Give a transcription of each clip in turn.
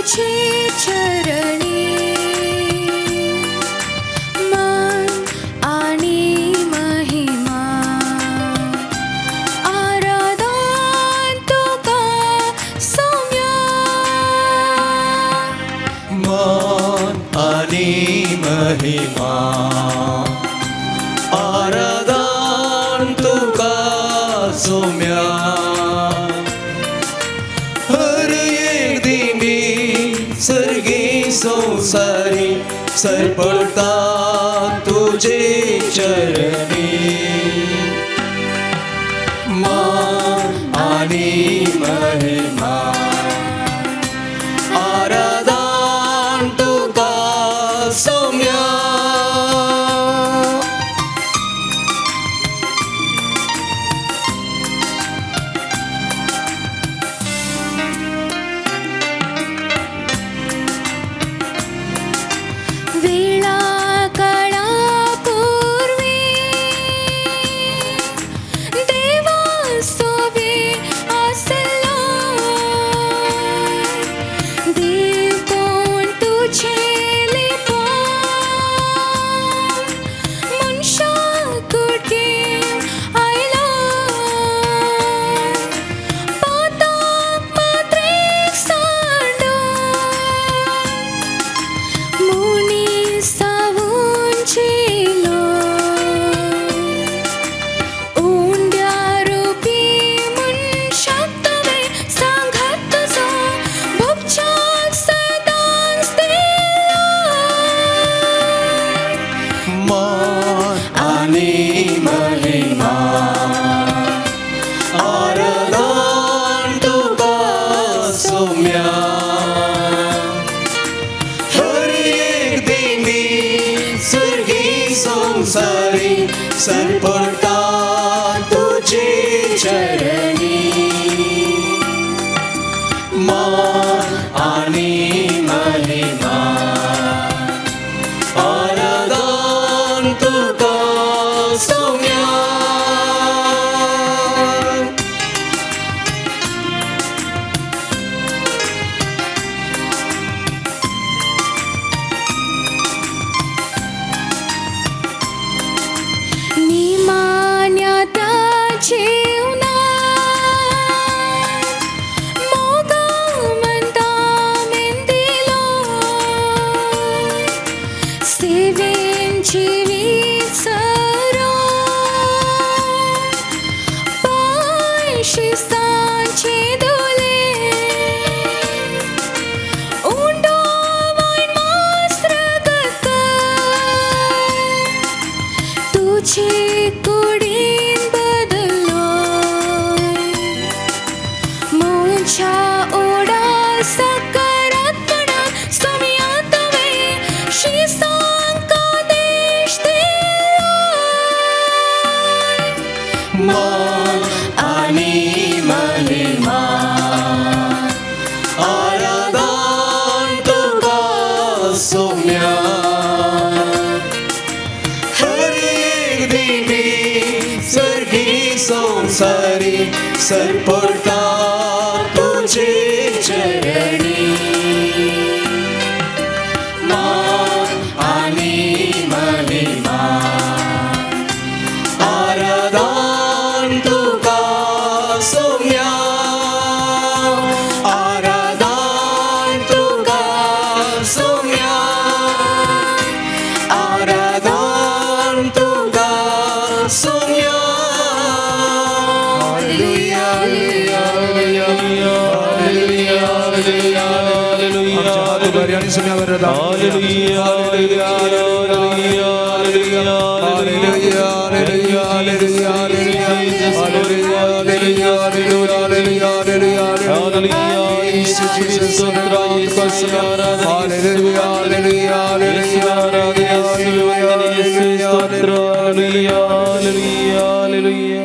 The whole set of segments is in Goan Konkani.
तुझे चरणी मान आणि महिमा आराधन तुका सौम्या मान आणि महिमा आराधन तुका सौम्या हर एक दिमी सर्गी संसारी सरपडता तुझे चरणी मान आणि महिमा आराधन तुका सौम्या वेळा काळापूर्वी देवा सोबे आसलो देव कोण तुझे लिपोवन मनशा कुडकेन आयलो पाताक मात्रेक सांडून मुनी सावूंचेलो उंड्या रुपी मनशाक तुवें सांगात तुजो भोगच्याक सदांच दिलो मान आणि महिमा आराधन तुका सौम्या हर एक दिमी स्वर्गी संसारी सरपडता तुझे चरणी मान आणि महिमा आराधन तुका सौम्या निमान्या त्या जीवनात मोगा म्हणता मेंदिलो सेवेन जिवीत सरो पाय शिस्तांचे दोले उंडो वायन मास रगत तुझे कुडीन बदलो म्हज्या ओडा सकारात्मणान सोम्या तुवें शिसांक आदेश दिलो मान आणि महिमा आराधन तुका सौम्या हर एक दिमी स्वर्गी संसारी सरपडता तुझे चरणी मान आणि महिमा आराधन तुका सौम्या आराधन तुका सौम्या आराधन तुका सौम्या हालेलुया हालेलुया हालेलुया हालेलुया आणि सौम्यावर hallelujah hallelujah hallelujah hallelujah hallelujah hallelujah hallelujah hallelujah hallelujah hallelujah hallelujah यीशु स्तोत्र हालेलुया हालेलुया हालेलुया हालेलुया स्तोत्र हालेलुया हालेलुया हालेलुया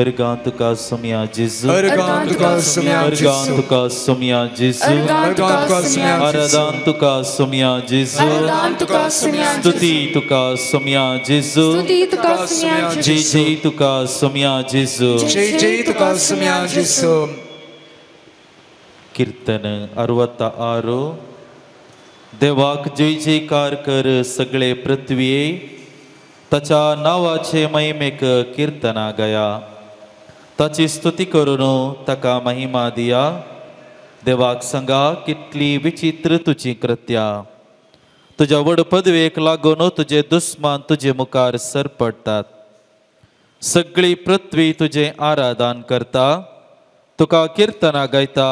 अर्गांतुका सोम्या जेजू अर्गांतुका सोम्या जेजू अर्गांतुका सोम्या जेजू अर्गांतुका सोम्या आराधांतुका सोम्या जेजू आराधांतुका सोम्या स्तुती तुका सोम्या जेजू स्तुती तुका सोम्या जय जय तुका सोम्या जेजू जय जय तुका सोम्या जेजू। कीर्तन 66. देवाक जय जयकार कर सगळे पृथ्वीये, ताच्या नांवाचे महिमेक कीर्तना गाया. ताची स्तुती करून ताका महिमा दिया. देवाक सांगा कितली विचित्र तुजी कृत्या. तुज्या व्हड पदवेक लागून तुजे दुस्मान तुजे मुखार सरपडटात. सगळी पृथ्वी तुजें आराधन करता, तुका कीर्तना गायता,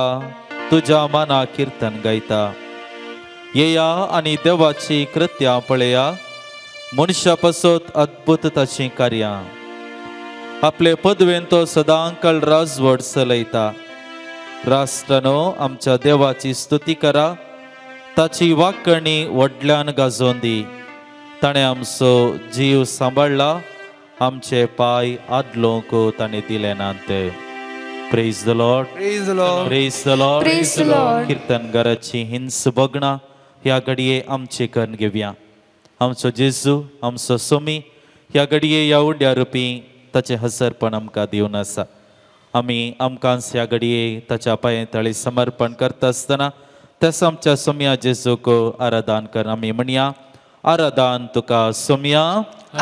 तुज्या मना कीर्तन गायता. येया आनी देवाची कृत्यां पळया, मनशा पासत अद्भुत ताचीं कार्यां. आपले पदवेन तो सदांकाळ राजवट चलयता. राष्ट्रानो आमच्या देवाची स्तुती करा, ताची वाकणी व्हडल्यान गाजोवन दी. ताणें आमचो जीव सांबाळ्ळा, आमचे पांय आदलोंक ताणें दिले नात. Praise the Lord. Praise the Lord. Praise the Lord. Praise the Lord. कीर्तनगाराची हिंस बगणां ह्या घडये आमचे करून घेवया. आमचो जेजू, आमचो सोमी ह्या घडये ह्या उड्या रुपी ताचें हसरपण आमकां दिवन आसा. आमी आमकांच ह्या घडये ताच्या पांये तळी समर्पण करता आसतना त्यास आमच्या सोमया जेजूक आराधन कर. आमी म्हणया, आराधन तुका सोमया,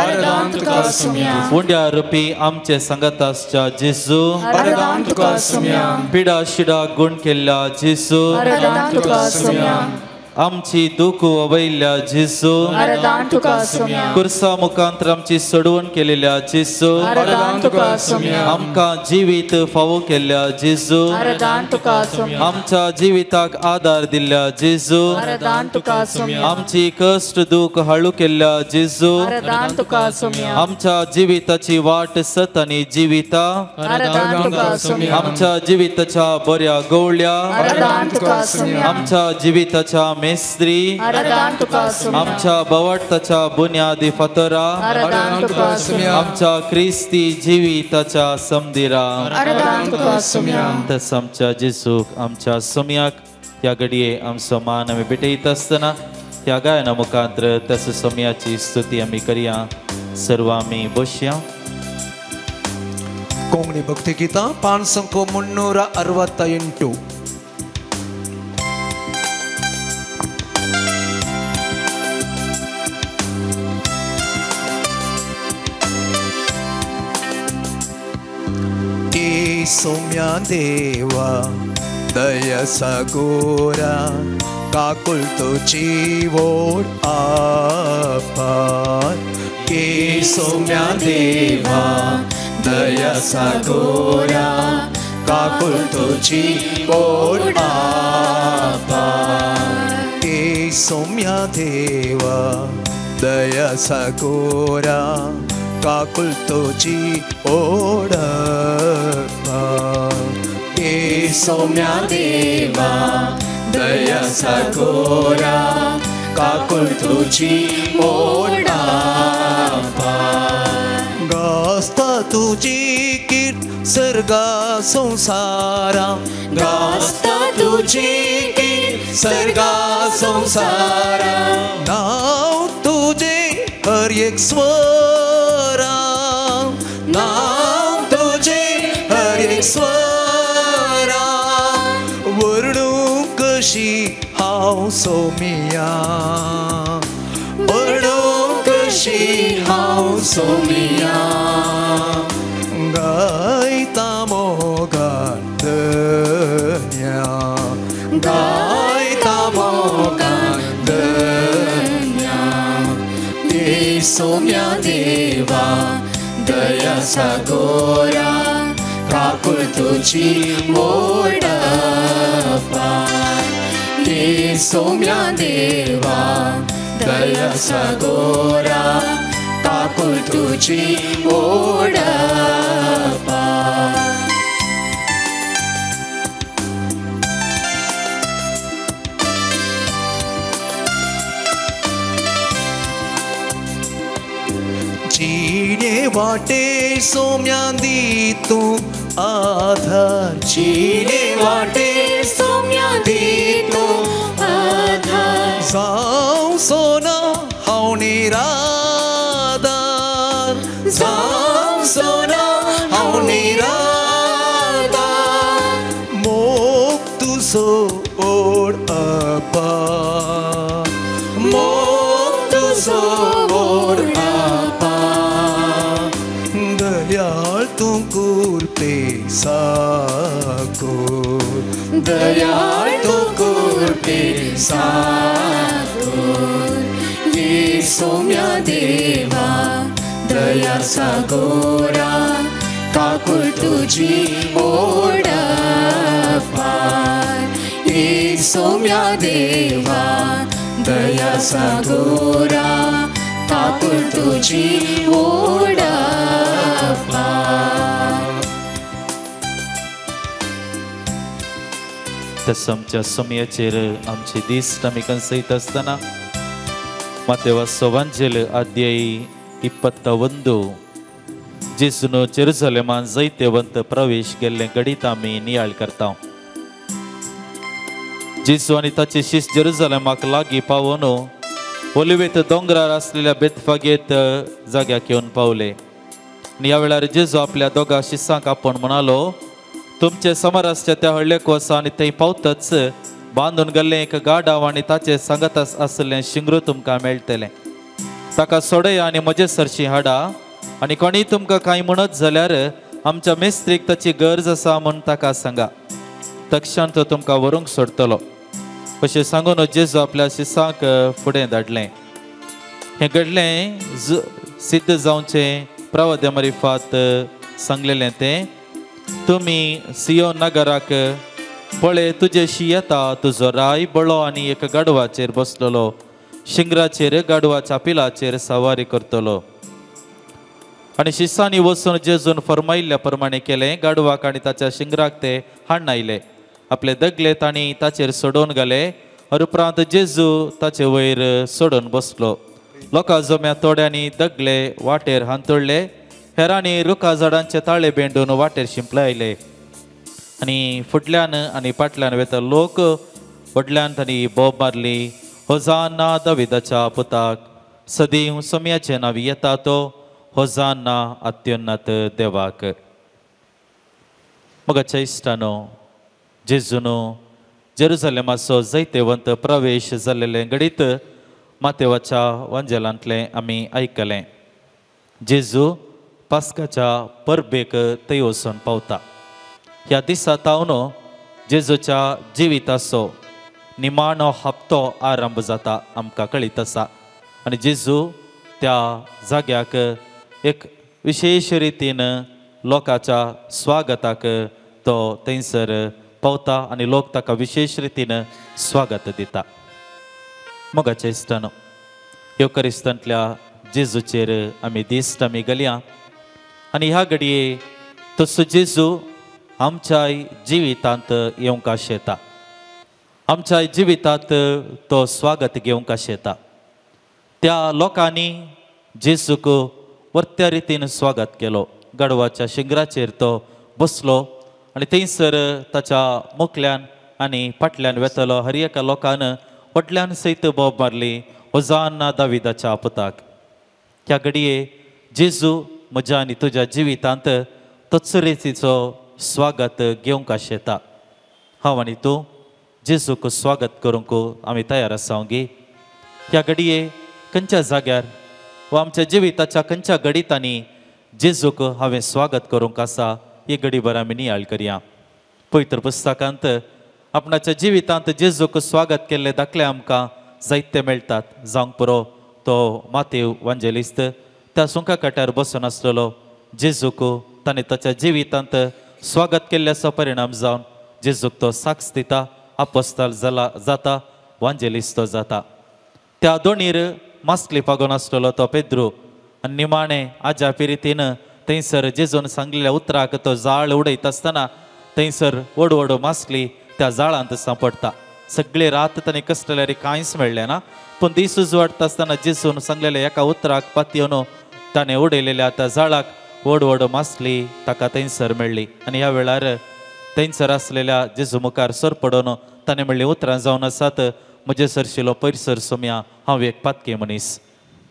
आराधन तुका सोमया. उंड्या रुपी आमचे सांगात आसच्या जेजू, आराधन तुका सोमया. पिडा शिडा गुण केल्ल्या जेजू, आराधन तुका सोमया. आमची दुख वयल्या जेजू, आराधन तुका सोमया. कुर्सा मुखांतर आमची सोडवण केलेल्या जेजू, आराधन तुका सोमया. आमकां जिवीत फावो केल्ल्या जेजू, आराधन तुका सोमया. आमच्या जिविताक आदार दिल्ल्या जेजू, आराधन तुका सोमया. आमची कश्ट दुख हाळू केल्ल्या जेजू, आराधन तुका सोमया. आमच्या जिविताची वाट सत आनी जिविता, आराधन तुका सोमया. आमच्या जिविताच्या बऱ्या गवळ्या, आराधन तुका सोमया. आमच्या जिविताच्या मेस्त्री, आराधन तुका सोमया. आमच्या बवाटताच्या बुन्यादी फातरा, आराधन तुका सोमया. आमच्या क्रिस्ती जिविताच्या समदिरा, आराधन तुका सोमया. तस आमच्या जेजूक आमच्या सोमयाक ह्या घडये आमचो मान आमी भेटयता आसतना ह्या गायना मुखांत्र तस सोमयाची स्तुती आमी करया. सर्व आमी बसया. कोंकणी भक्ती गीता 568. सौम्या देवा दया सागोरा, काकुल तुझी ओढ आपार. के सौम्या देवा दया सागोरा, काकुल तुझी ओढ आपार. के सौम्या देवा दया सागोरा, काकुल तुझी ओढ आपार. के सौम्या देवा दया सागोरा, काकुल तुझी ओढ आपार. गाजता तुझी कीर्त सर्गा संसारा, गाजता तुझी कीर्त सर्गा संसारा. नाव तुझे हर एक स्वरा, नाव तुझे हर एक स्वरा. वर्णू कशी हांव सोमिया, वर्णू कशी हांव सोमिया. गायता मोगान धन्या, गायता मोगान धन्या. ते सौम्या देवा दया सागोरा, काकुल तुझी ओढ आपार. ते सौम्या देवा दया सागोरा, काकुल तुझी ओढ आपार. जिणे वाटे सौम्या दी तूं आधार, जिणे वाटे सौम्या दी तूं आधार. जावं सोना हांव निराधार, जावं सोना हांव निराधार. मोग तुजो तुजो ओड आपा, मोग तुजो ओड आपा, दयाळ तूं कुरपे साकोर, दयाळ तूं कुरपे साकोर, ये सौम्या देवा दया सागोरा, काकुळ तुझी ओढ पार, ये सौम्या देवा दया सागोरा, काकुळ तुझी ओढ पार। तसं आमच्या समयाचेर आमचे दीस आमी कन्सयत आसतना मातेवाचो वांजेल अध्याय 21 जेजून जेरुजलेमान जैतेवंत प्रवेश केल्लें घडीत आमी नियाळ करता। जेजू आनी ताचे शिष्य जेरुजलेमाक लागीं पावोन ओलिवेत दोंगरार आसलेल्या बेतफागेत जाग्याक येवन पावले आनी ह्या वेळार जेजू आपल्या दोगा शिष्यांक आपोवन म्हणालो, तुमचे समोर आसच्या त्या हळ्ळेक वचा आनी थंय पावतच बांदून गेल्लें एक गाडाव आनी ताचे सांगत आसलें शिंगरू तुमकां मेळटलें, ताका सोडया आनी म्हजे सरशी हाडा, आनी कोणीय तुमकां कांय म्हणत जाल्यार आमच्या मेस्त्रीक ताची गरज आसा म्हूण ताका सांगा, तक्षण तो तुमकां व्हरूंक सोडटलो। अशें सांगून जेजू आपल्या शिसांक फुडें धाडलें। हें घडलें सिद्ध जावचें प्रवाद्या मारिफात सांगलेलें तें, तुमी सियोन नगराक पळय तुजेशी येता तुजो राय बळो आनी एक गाडवाचेर बसलेलो, शिंगराचेर गाडवाच्या पिलाचेर सवारी करतलो। आनी शिसांनी वचून जेजून फरमायिल्ल्या प्रमाणे केलें, गाडवाक आनी ताच्या शिंगराक ते हाडून आयले, आपले दगले तांणी ताचेर सोडोवन घाले, उपरांत जेजू ताचे वयर सोडून बसलो। लोकां जम्या थोड्यांनी दगले वाटेर हांतुळ्ळे, हेरांनी रुखा झाडांचे ताळे बेंडून वाटेर शिंपलायले आनी फुडल्यान आनी फाटल्यान वेता लोक व्हडल्यान तांणी बोब मारली, होजाना दाविदाच्या पुताक, सदीव सोम्याचे नांव येता तो, होजाना अत्युन्नत देवाक। मगाच्या इश्टानो, जेजून जेरुजलेमाचो जैतेवंत प्रवेश जाल्लेलें घडीत मातेवाच्या वांजेलांतलें आमी आयकलें। जेजू पास्काच्या परबेक थंय वचून पावता। ह्या दिसा तावन जेजूच्या जिविताचो निमाणो हप्तो आरंभ जाता आमकां कळीत आसा आनी जेजू त्या जाग्याक एक विशेश रितीन लोकांच्या स्वागताक तो थंयसर पावता आनी लोक ताका विशेश रितीन स्वागत दिता। मोगाच्या इश्टानो, येवकरिस्तांतल्या जेजूचेर आमी दिश्ट आमी घालया आनी ह्या घडये तसो जेजू आमच्या जिवितांत येवंक आशेता, आमच्या जिवितांत तो स्वागत घेवंक आशेता। त्या लोकांनी जेजूक वर्त्या रितीन स्वागत केलो, गाडवाच्या शिंगराचेर तो बसलो आनी थंयसर ताच्या मुखल्यान आनी फाटल्यान वेतलो हर एका लोकान व्हडल्यान सयत बोब मारली, होजाना दाविदाच्या पुताक। ह्या घडये जेजू म्हज्या आनी तुज्या जिवितांत तोच रितीचो स्वागत घेवंक आशेता। हांव आनी तूं जेजूक स्वागत करूंक आमी तयार आसा गी? ह्या घडये खंयच्या जाग्यार वा आमच्या जिविताच्या खंयच्या घडितांनी जेजूक हांवें स्वागत करूंक आसा ही घडीभर आमी नियाळ करया। पवित्र पुस्तकांत आपणाच्या जिवितांत जेजूक स्वागत केल्ले दाखले आमकां जायते मेळटात। जावंक पुरो तो मातेव वांजेलिस्त त्या सुंका काट्यार बसून आसलेलो जेजूक ताणें ताच्या जिवितांत स्वागत केल्ल्याचो परिणाम जावन जेजूक तो साक्ष दिता, आपोस्ताल जाला जाता, वांजेलिस्त जाता। त्या दोणीर मासली पागोन आसलेलो तो पेद्रू आनी निमाणें आज्या पिरितीन थंयसर जेजून सांगलेल्या उतराक तो जाळ उडयत आसतना थंयसर व्हड व्हड मासली त्या जाळांत सांपडटा। सगळे रात ताणें कसल्यार कांयच मेळ्ळें ना, पूण दीस उजवाडटा आसतना जेजून सांगलेल्या एका उतराक पातयेवन ताणें उडयलेल्या त्या जाळाक व्हड व्हड मासली ताका थंयसर मेळ्ळी आनी ह्या वेळार थंयसर आसलेल्या जेजू मुखार सर पडून ताणें म्हणलीं उतरां जावन आसात, म्हजे सरशिलो पयसर सोम्या, हांव एक पातकी मनीस।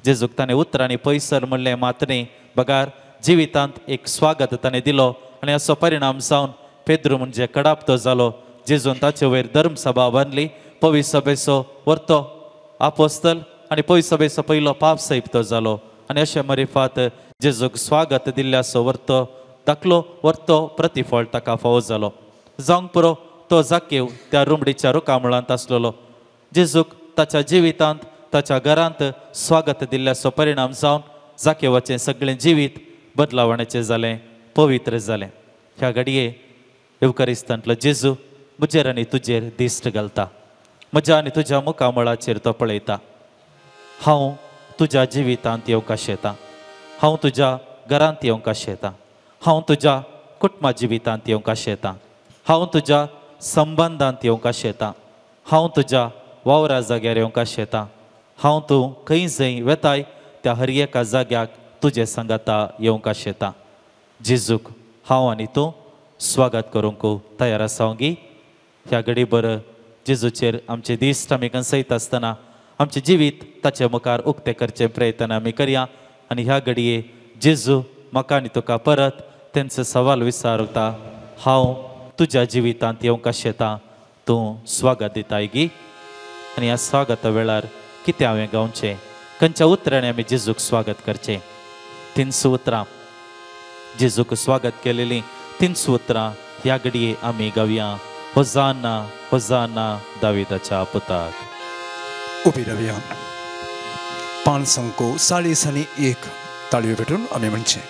जेजूक ताणें उतरांनी पयसर म्हणलें मात न्ही, बगार जिवितांत एक स्वागत ताणें दिलो आनी हाचो परिणाम जावन पेद्रू म्हणजे कडापतो जालो, जेजून ताचे वयर धर्मसभा बांदली. पवित्र सभेचो वर्तो आपोस्तल आनी पवित्र सभेचो पयलो पाप साहेब तो जालो. आनी अशें मरिफात जेजूक स्वागत दिल्ल्याचो वर्तो दाखलो वर्तो प्रतिफळ ताका फावो जालो. जावंक पुरो तो जाकेव त्या रुमडीच्या रुखामुळांत आसलेलो. जेजूक ताच्या जिवितांत ताच्या घरांत स्वागत दिल्ल्याचो परिणाम जावन जाकेवाचें सगळें जिवीत बदलावण्याचें जालें, पवित्र जालें. ह्या घडये येवकारिस्तांतलो जेजू म्हजेर आनी तुजेर दिश्ट घालता. म्हज्या आनी तुज्या मुखामळाचेर तो पळयता. हांव तुज्या जिवितांत येवंक आशेता, हांव तुज्या घरांत येवंक आशेता, हांव तुज्या कुटुंबा जिवितांत येवंक आशेता, हांव तुज्या संबंदांत येवंक आशेता, हांव तुज्या वावरा जाग्यार येवंक आशेता, हांव तूं खंय जंय वेताय त्या हर एका जाग्याक तुजे सांगाता येवंक आशेता. जेजूक हांव आनी तूं स्वागत करूंक तयार आसा गी? ह्या घडी बरं जेजूचेर आमचे दिश्ट आमी कंसयत आसतना आमचें जिवीत ताचे मुखार उक्तें करचें प्रयत्न आमी करया. आनी ह्या घडये जेजू म्हाका आनी तुका परत तेंचो सवाल विचारता, हांव तुज्या जिवितांत येवंक आशेता, तूं स्वागत दिताय गी? आनी ह्या स्वागता वेळार कितें हांवें गावचें, खंयच्या उतरांनी आमी जेजूक स्वागत करचें? 300 उतरां जेजूक स्वागत केलेलीं 300 उतरां ह्या घडये आमी गावया. होजाना होजाना दाविदाच्या पुताक. उबी रावया. 5 40 1 ताळयो भेटून आमी म्हणचें.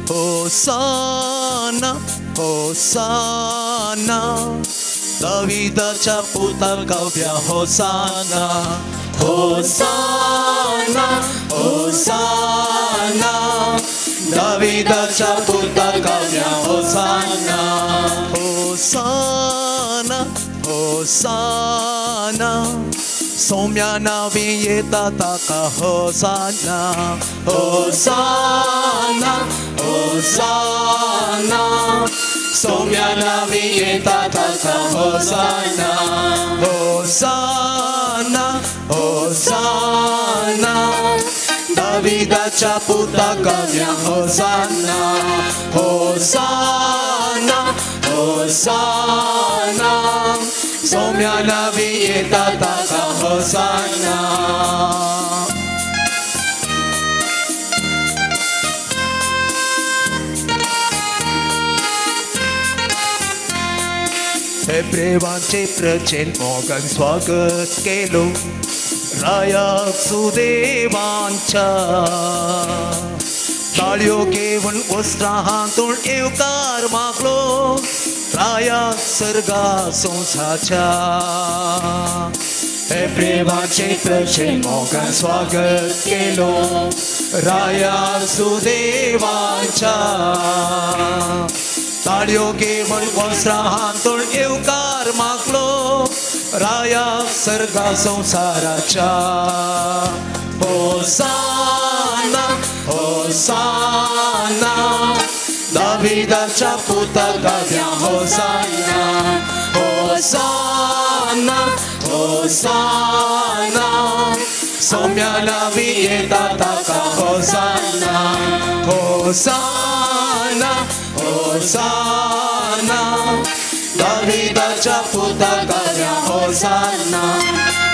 होसाना होसाना दाविदाच्या पुताक गावया होसाना होसाना होसाना दाविदाच्या पुताक गावया होसाना होसाना होसाना सौम्या नावी येता ताका होसाना होसाना होसाना सौम्या नावी येता ताका होसाना होसाना होसाना दाविदाच्या पुताक गावया होसाना होसाना होसाना सौम्या नावी येता ताका होसाना. हेब्रेवांचे प्रजेन मोगान स्वागत केलो रायाक सुदेवांच्या. ताळयो घेवन वस्त्रां हांतूण येवकार मागलो रायाक सर्गा संवसाच्या. हेब्रेवांचे प्रजेन मोगान स्वागत केलो रायाक सुदेवांच्या. ताळयो घेवन वस्त्रां हांतूण येवकार मागलो रायाक सर्गा संवसाराच्या. होसाना होसाना दाविदाच्या पुताक गावया होसाना होसाना होसाना सौम्या नावी येता ताका होसाना होसाना होसाना दाविदाच्या पुताक गावया होसाना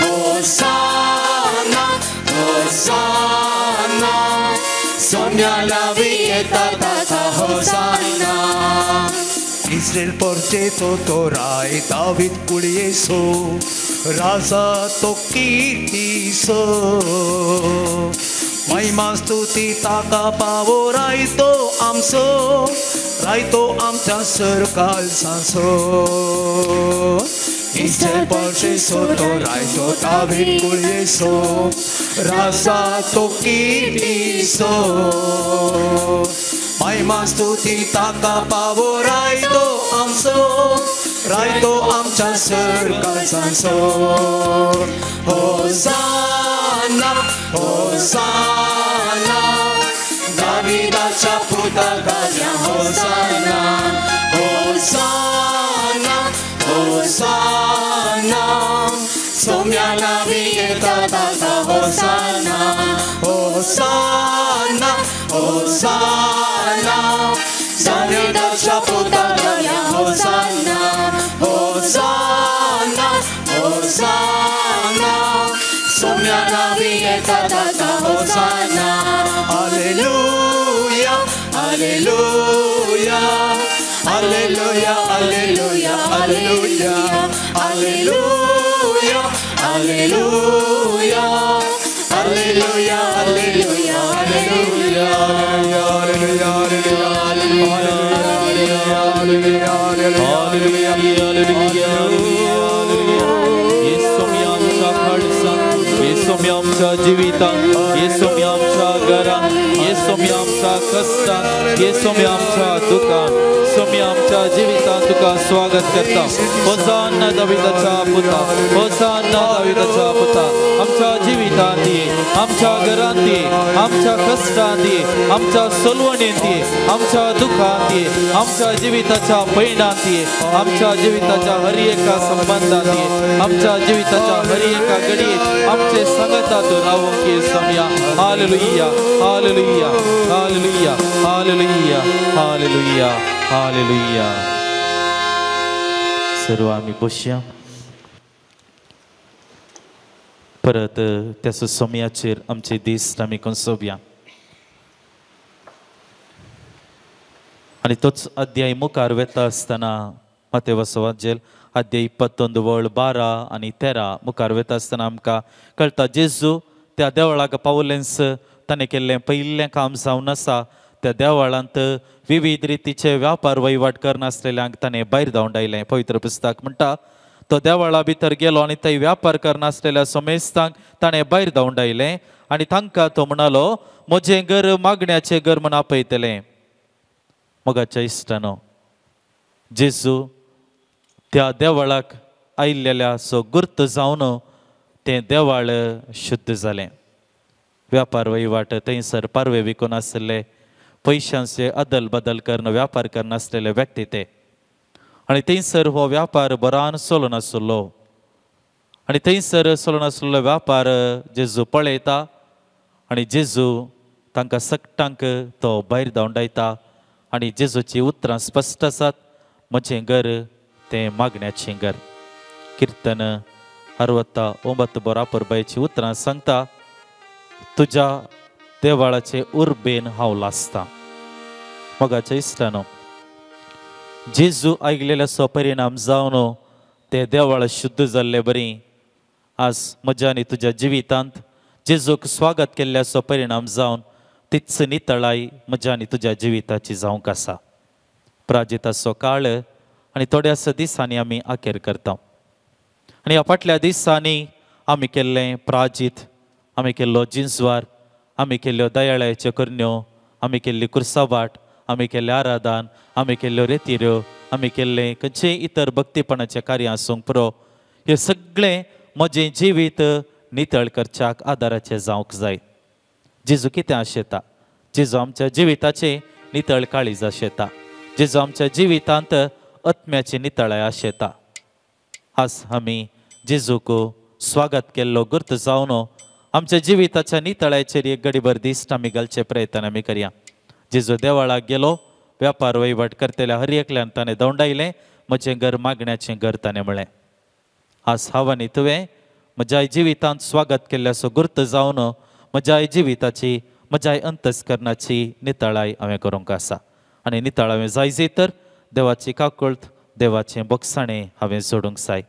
होसाना होसाना सौम्या नावी येता ताका होसाना. इस्रायल परचेचो तो राय दावीद कुळयेचो राजा तो कीर्तीचो. महिमा स्तुती ताका पावो रायतो आमचो रायतो आमच्या सरकालसाचो. इस्रायल परचेचो तो रायतो दावीद कुळयेचो राजा तो कीर्तीचो. महिमा स्तुती ताका पावो रायतो आमचो रायतो आमच्या सरकालसाचो. होसाना होसाना दाविदाच्या पुताक गावया होसाना होसाना होसाना सौम्या नावी येता ताका होसाना होसाना होसाना, दाविदाच्या पुता गण्या होसाना, होसाना, होसाना, सोम्या नावी येता ताका होसाना. Hallelujah, hallelujah, hallelujah, hallelujah, hallelujah, hallelujah, hallelujah, hallelujah, hallelujah, hallelujah, येसोमी आमच्या जिवितांत, येसोमी आमच्या घरांत, येसोमी आमच्या कष्टांत, येसोमी आमच्या दुखांत, सोमी आमच्या जिवितांत तुका स्वागत करता. होसाना दाविदाच्या पुता, होसाना दाविदाच्या पुता. आमच्या जिवितांत ये, आमच्या घरांत ये, आमच्या कष्टांत ये, आमच्या सोलवणींत ये, आमच्या दुखांत ये, आमच्या जिविताच्या पयणांत ये, आमच्या जिविताच्या हर एका संबंधात ये, आमच्या जिविताच्या हर एका घडये आमचे संगतात रावंक ये समया. Hallelujah, hallelujah, hallelujah, hallelujah, hallelujah, hallelujah. सर्व आम्ही बसया परत त्या सोम्याचेर आमचे दीस आमी कंसोवया. आनी तोच अध्याय मुखार वेता आसतना मातेवसो वाजेल अध्याय 21 वळ 12 आनी 13 मुखार वेता आसतना आमकां कळटा जेजू त्या देवळाक पावलेंस ताणें केल्लें पयिल्लें काम जावन आसा. त्या देवळांत विविध रितीचे व्यापार वहिवाट करनासलेल्यांक ताणें भायर धांवडायलें. पवित्र पुस्तक म्हणटा तो देवळा भितर गेलो आनी थंय व्यापार करनासलेल्या समेस्तांक ताणें भायर धांवडायलें आनी तांकां तो म्हणालो, म्हजें घर मागण्याचें घर म्हूण आपयतलें. मोगाच्या इश्टानो, जेजू त्या देवळाक आयिल्ल्या सो गुर्त जावन तें देवाळ शुद्ध जालें. व्यापार वहिवाट थंयसर पारवे विकून आसले, पयशांचे अदल बदल करून व्यापार करनासलेले व्यक्ती ते, आनी थंयसर हो व्यापार बरान चलून आसलो. आनी थंयसर चलून आसलेलो व्यापार जेजू पळयता आनी जेजू तांकां सगटांक तो भायर धांवडायता. आनी जेजूची उतरां स्पश्ट आसात, म्हजें घर तें मागण्याचें घर. किर्तन 69 बराबर उतरां सांगता, तुज्या देवाळाचे उर्बेन हांव लासता. मोगाच्या इश्टानो, जेजू आयिल्ल्याचो परिणाम जावन ते देवाळ शुद्ध जाल्ले बरी आज म्हज्या आनी तुज्या जिवितांत जेजूक स्वागत केल्ल्याचो परिणाम जावन तीच नितळाय म्हज्या आनी तुज्या जिविताची जावंक आसा. प्राजिताचो काळ आनी थोड्याच दिसांनी आमी अखेर करता. आनी ह्या फाटल्या दिसांनी आमी केल्लें प्राजीत, आमी केल्लो जिन्सवार, आमी केल्ल्यो दयाळाच्यो करण्यो, आमी केल्ली कुर्सावाट, आमी केल्लें आराधन, आमी केल्ल्यो रेतिऱ्यो, आमी केल्लें खंयचेय इतर भक्तीपणाचें कार्य आसूंक पुरो, हें सगळें म्हजें जिवीत नितळ करच्याक आदाराचें जावंक जाय. जेजू कितें आशेता? जेजू आमच्या जिविताचें नितळ काळीज आशेता. जेजू आमच्या जिवितांत आत्म्याची नितळाय आशेता. आज आमी जेजूक स्वागत केल्लो गुर्त जावन आमच्या जिविताच्या नितळायचेर एक गडीभर दिश्ट आमी घालचे प्रयत्न आमी करया. जेजू देवळाक गेलो, व्यापार वहिवाट करतल्या हर एकल्यान ताणें दवंडायलें, म्हजें घर मागण्याचें घर ताणें म्हळें. आज हांव आनी तुवें म्हज्या जिवितांत स्वागत केल्ल्याचो गुर्त जावन म्हज्या जिविताची, म्हज्या अंतस्करणाची नितळाय हांवें करूंक आसा. आनी नितळ हांवें जाय तर देवाची काकुळट, देवाचें बोगसाणें हांवें जोडूंक जाय.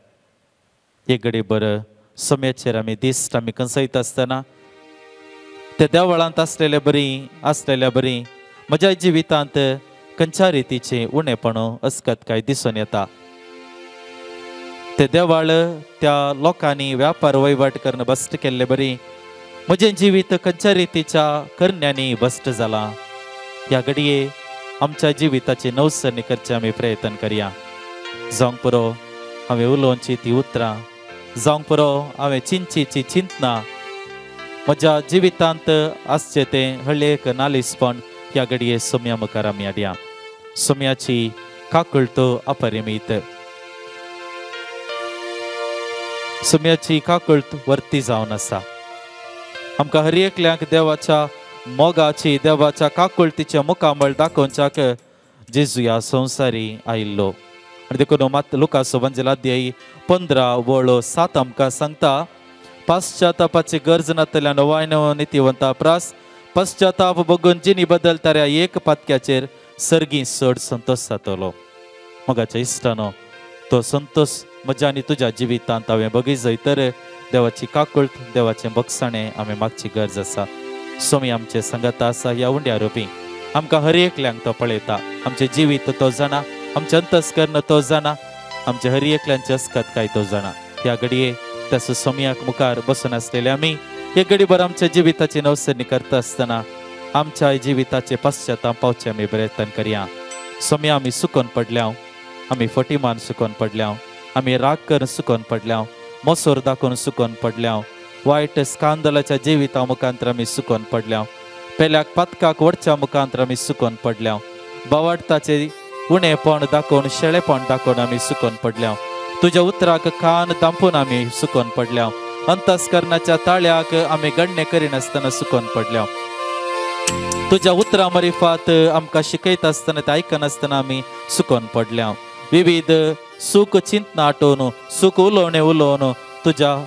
एक घडीभर सम्याचेर आमी दिश्ट आमी कंसयत आसतना त्या देवळांत आसलेल्या बरी म्हज्या जिवितांत खंयच्या रितीचें उणेपण अस्कत काय दिसून येता. ते देवाळ त्या लोकांनी व्यापार वहिवाट करून भश्ट केल्ले बरी म्हजें जिवीत खंयच्या रितीच्या करण्यांनी भश्ट जालां. ह्या घडये आमच्या जिविताची नवसरणी करचें आमी प्रयत्न करया. जावंक पुरो हांवें उलोवची ती उतरां, जावंक पुरो हांवें चिंतची ती चिंतना, म्हज्या जिवितांत आसचें तें हळ्ळेक नालिसपण ह्या घडये सोम्या मुखार आमी हाडया. सोम्याची काकुळट अपरिमीत, सोम्याची काकुळट वर्ती जावन आसा. आमकां हर एकल्याक देवाच्या मोगाची देवाच्या काकुळतीच्या मुखामळ दाखोवच्याक जेजू ह्या संवसारी आयिल्लो. आनी देखून मात लुकास वंजेल अध्याय 15:7 आमकां सांगता, पाश्चातापाची गरज नातल्या नवायनव नितीवंता प्रास पश्चाताप बघून जिनी बदलताऱ्या एक पातक्याचेर सर्गी चड संतोष जातलो. मोगाच्या इश्टानो, तो संतोष म्हज्या आनी तुज्या जिवितांत हांवें बगी जाय तर देवाची काकुळट, देवाचें बक्षाणें आमी मागची गरज आसा. स्वामी आमचे संगत आसा ह्या उंड्या रुपी आमकां हर एकल्यांक तो पळयता. आमचें जिवीत तो जाणा, आमचें अंतस्कर्ण तो जाणा, आमचे हर एकल्यांचे अस्कत काय तो जाणा. ह्या घडये त्याचो सोमयाक मुखार बसून आसलेले आमी एक घडीभर आमच्या जिविताची नवसरणी करता आसतना आमच्या जिविताचे पश्चाताप पावचे आमी प्रयत्न करया. सोमया आमी सुकोन पडल्या, आमी फटीमान सुकोन पडल्या, आमी राग करून सुकोन पडल्या, मोसोर दाखोवन सुकोन पडल्या, वायट स्कांदलाच्या जिविता मुखांतर आमी सुकोन पडल्या, पेल्याक पातकाक वडच्या मुखांतर आमी सुकोन पडल्या, बावाडताचे उणेपण दाखोवन शेळेपण दाखोवन आमी सुकोन पडल्या, तुज्या उतराक कान दांपून आमी सुकोन पडल्या, अंतस्करणाच्या ताळ्याक आमी गणणे करिनासतना सुकोन पडल्या, तुज्या उतरां मरिफात आमकां शिकयता आसतना ते आयकनासतना आमी सुकोन पडल्या, विविध सूख चिंतना आठोवन सूख उलोवणें उलोवन तुज्या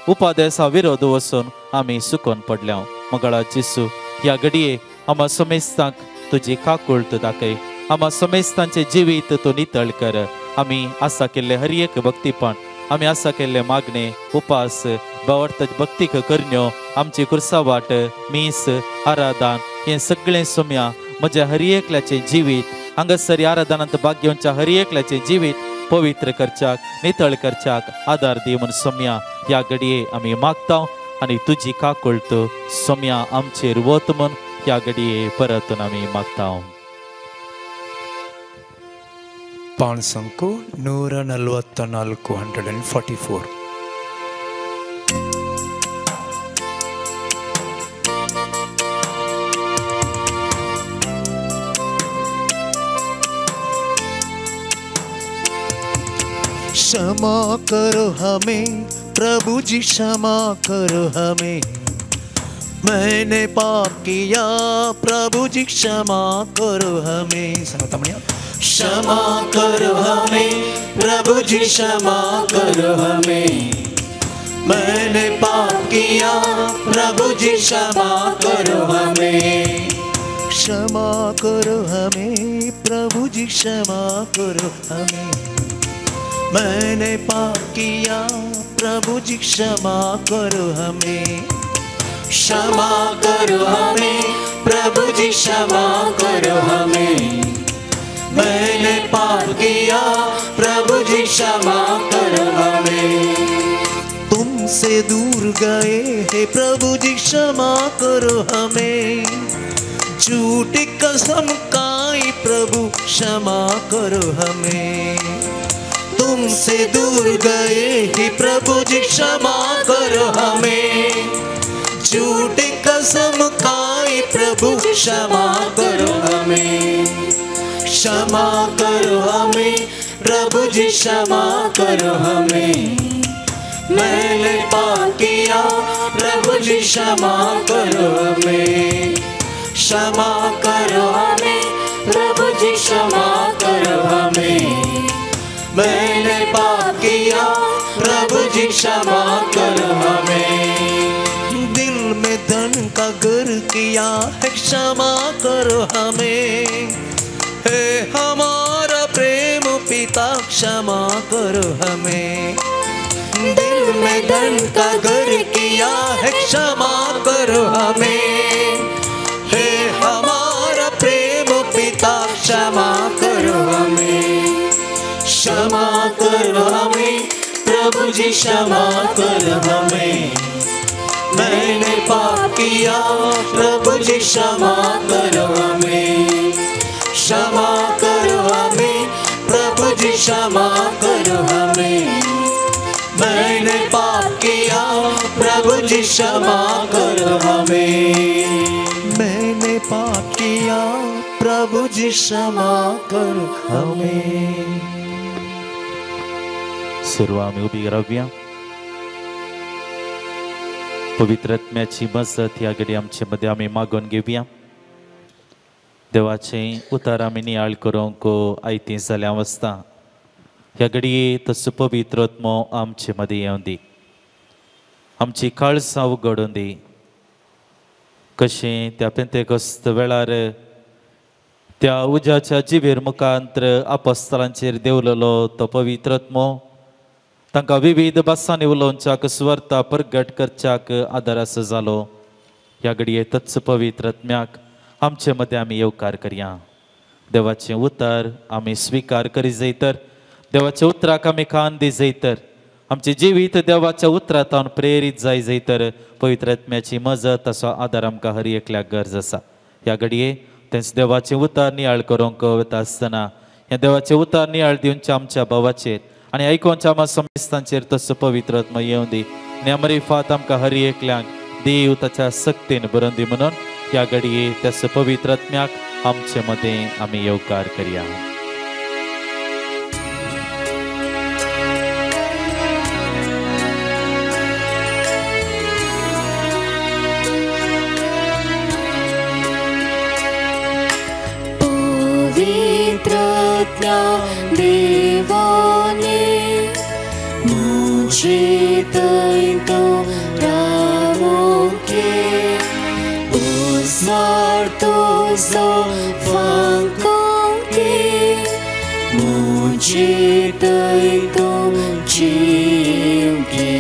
उपादेसा विरोध वचून आमी सुकोन पडल्या. मगळा जेसू, ह्या घडये आम्हा समेस्तांक तुजी काकुळट दाखय, आम्हा समेस्तांचें जिवीत तूं नितळ कर. आमी आसा केल्ले हर एक भक्तीपण, आमी आसा केल्ले मागणे, उपास, बावडत भक्तीक करण्यो, आमची कुर्सावाट, मीस, आराधन हें सगळें सोम्या म्हज्या हर एकल्याचें जिवीत हांगासर आराधनांत भाग घेवच्या हर एकल्याचें जिवीत पवित्र करच्याक, नितळ करच्याक आदार दी म्हूण सोम्या ह्या घडये आमी मागता आनी तुजी काकुळट सोम्या आमचेर वत म्हूण ह्या घडये परतून आमी मागता. पाणसंको 144 144. क्षमा करो हमें प्रभु जी, क्षमा करो हमें, मैंने पाप किया प्रभु जी, क्षमा करो हमें. क्षमा करो हमें प्रभु जी, क्षमा करो हमें, मैंने पाप किया प्रभु जी, क्षमा करो हमें. क्षमा करो हमें प्रभु जी, क्षमा करो हमें, मैंने पाप किया प्रभु जी, क्षमा करो हमें. क्षमा करो हमें प्रभु जी, क्षमा करो हमें, मैंने पाप किया प्रभु जी, क्षमा करो हमें. तुमसे दूर गए हे प्रभु जी, क्षमा करो हमें, झूठी कसम खाई प्रभु, क्षमा करो हमें. तुमसे दूर गए हे प्रभु जी, क्षमा करो हमें, झूठी कसम खाई प्रभु, क्षमा करो हमें. क्षमा करो हमें प्रभु जी, क्षमा करो हमें, मैंने पाप किया प्रभु जी, क्षमा करो हमें. क्षमा करो हमें प्रभु जी, क्षमा करो हमें, मैंने पाप किया प्रभु जी, क्षमा करो हमें. दिल में धन का गर किया है, क्षमा करो हमें, हे हमारा प्रेम पिता, क्षमा करो हमें. दिल में धन का घर किया है, क्षमा करो हमें, हे हमारा प्रेम पिता, क्षमा करो हमें. क्षमा करो हमें प्रभु जी, क्षमा करो हमें, मैंने पाप किया प्रभु जी, क्षमा करो हमें. क्षमा करो हमें प्रभु जी, क्षमा करो हमें, मैंने पाप किया प्रभु जी, क्षमा करो हमें. मैंने पाप किया प्रभु जी, क्षमा करो हमें. सर्व आमी उबी रावया. पवित्र आत्म्याची मजत ह्या घडी आमचे मदें आमी मागून घेवया. देवाचें उतार आमी नियाळ करूंक आयतीं जाल्या वसता. ह्या घडये तसो पवित्र आत्मो आमचे मदें येवं दी, आमची काळसां उगडून दी. कशें त्या पेंतेकोस्त वेळार त्या उज्याच्या जिबेर मुखांत्र आपस्तलांचेर देंवलेलो तो पवित्र आत्मो तांकां विविध भासांनी उलोवच्याक सुवार्ता प्रगट करच्याक आदार आसा जालो. ह्या घडये तच पवित्र आत्म्याक आमचे मदें आमी येवकार करया. देवाचें उतर आमी स्विकार करी जाय तर, देवाच्या उतराक आमी कान दी जाय तर, आमचें जिवीत देवाच्या उतरांतल्यान प्रेरीत जाय जाय तर पवित्र आत्म्याची मजत असो आदार आमकां हर एकल्याक गरज आसा. ह्या घडये तेंच देवाचें उतर नियाळ करूंक वता आसतना ह्या देवाचें उतर नियाळ दिवच्या आमच्या भावाचेर आनी आयकोनच्या आमच्या समेस्तांचेर तसो पवित्र आत्मा येवं दी आनी अमरीफात आमकां हर एकल्यांक देव ताच्या सक्तीन बरोवन दी. म्हणून ह्या घडये त्या पवित्र आत्म्याक आमचे मदें आमी येवकार करया. पवित्रत्या देवाने मुझे तैतो रावोके उजवाड तुजो फांकोके मुझे तैतो जिवके.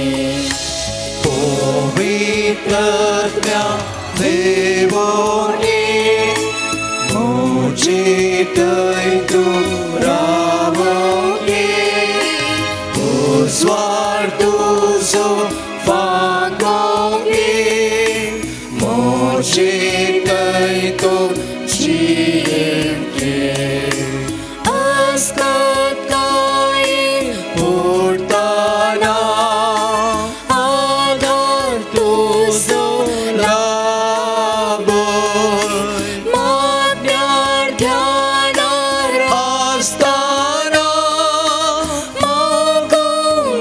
पवित्रत्या देवाने मुझे तैतो रावोके उजवाड तुजो फांकोके मुझे तैतो जिवके. अस्कत कांय उडताना आधार तुजो लाभो मागण्यार ध्यानार आसताना मागो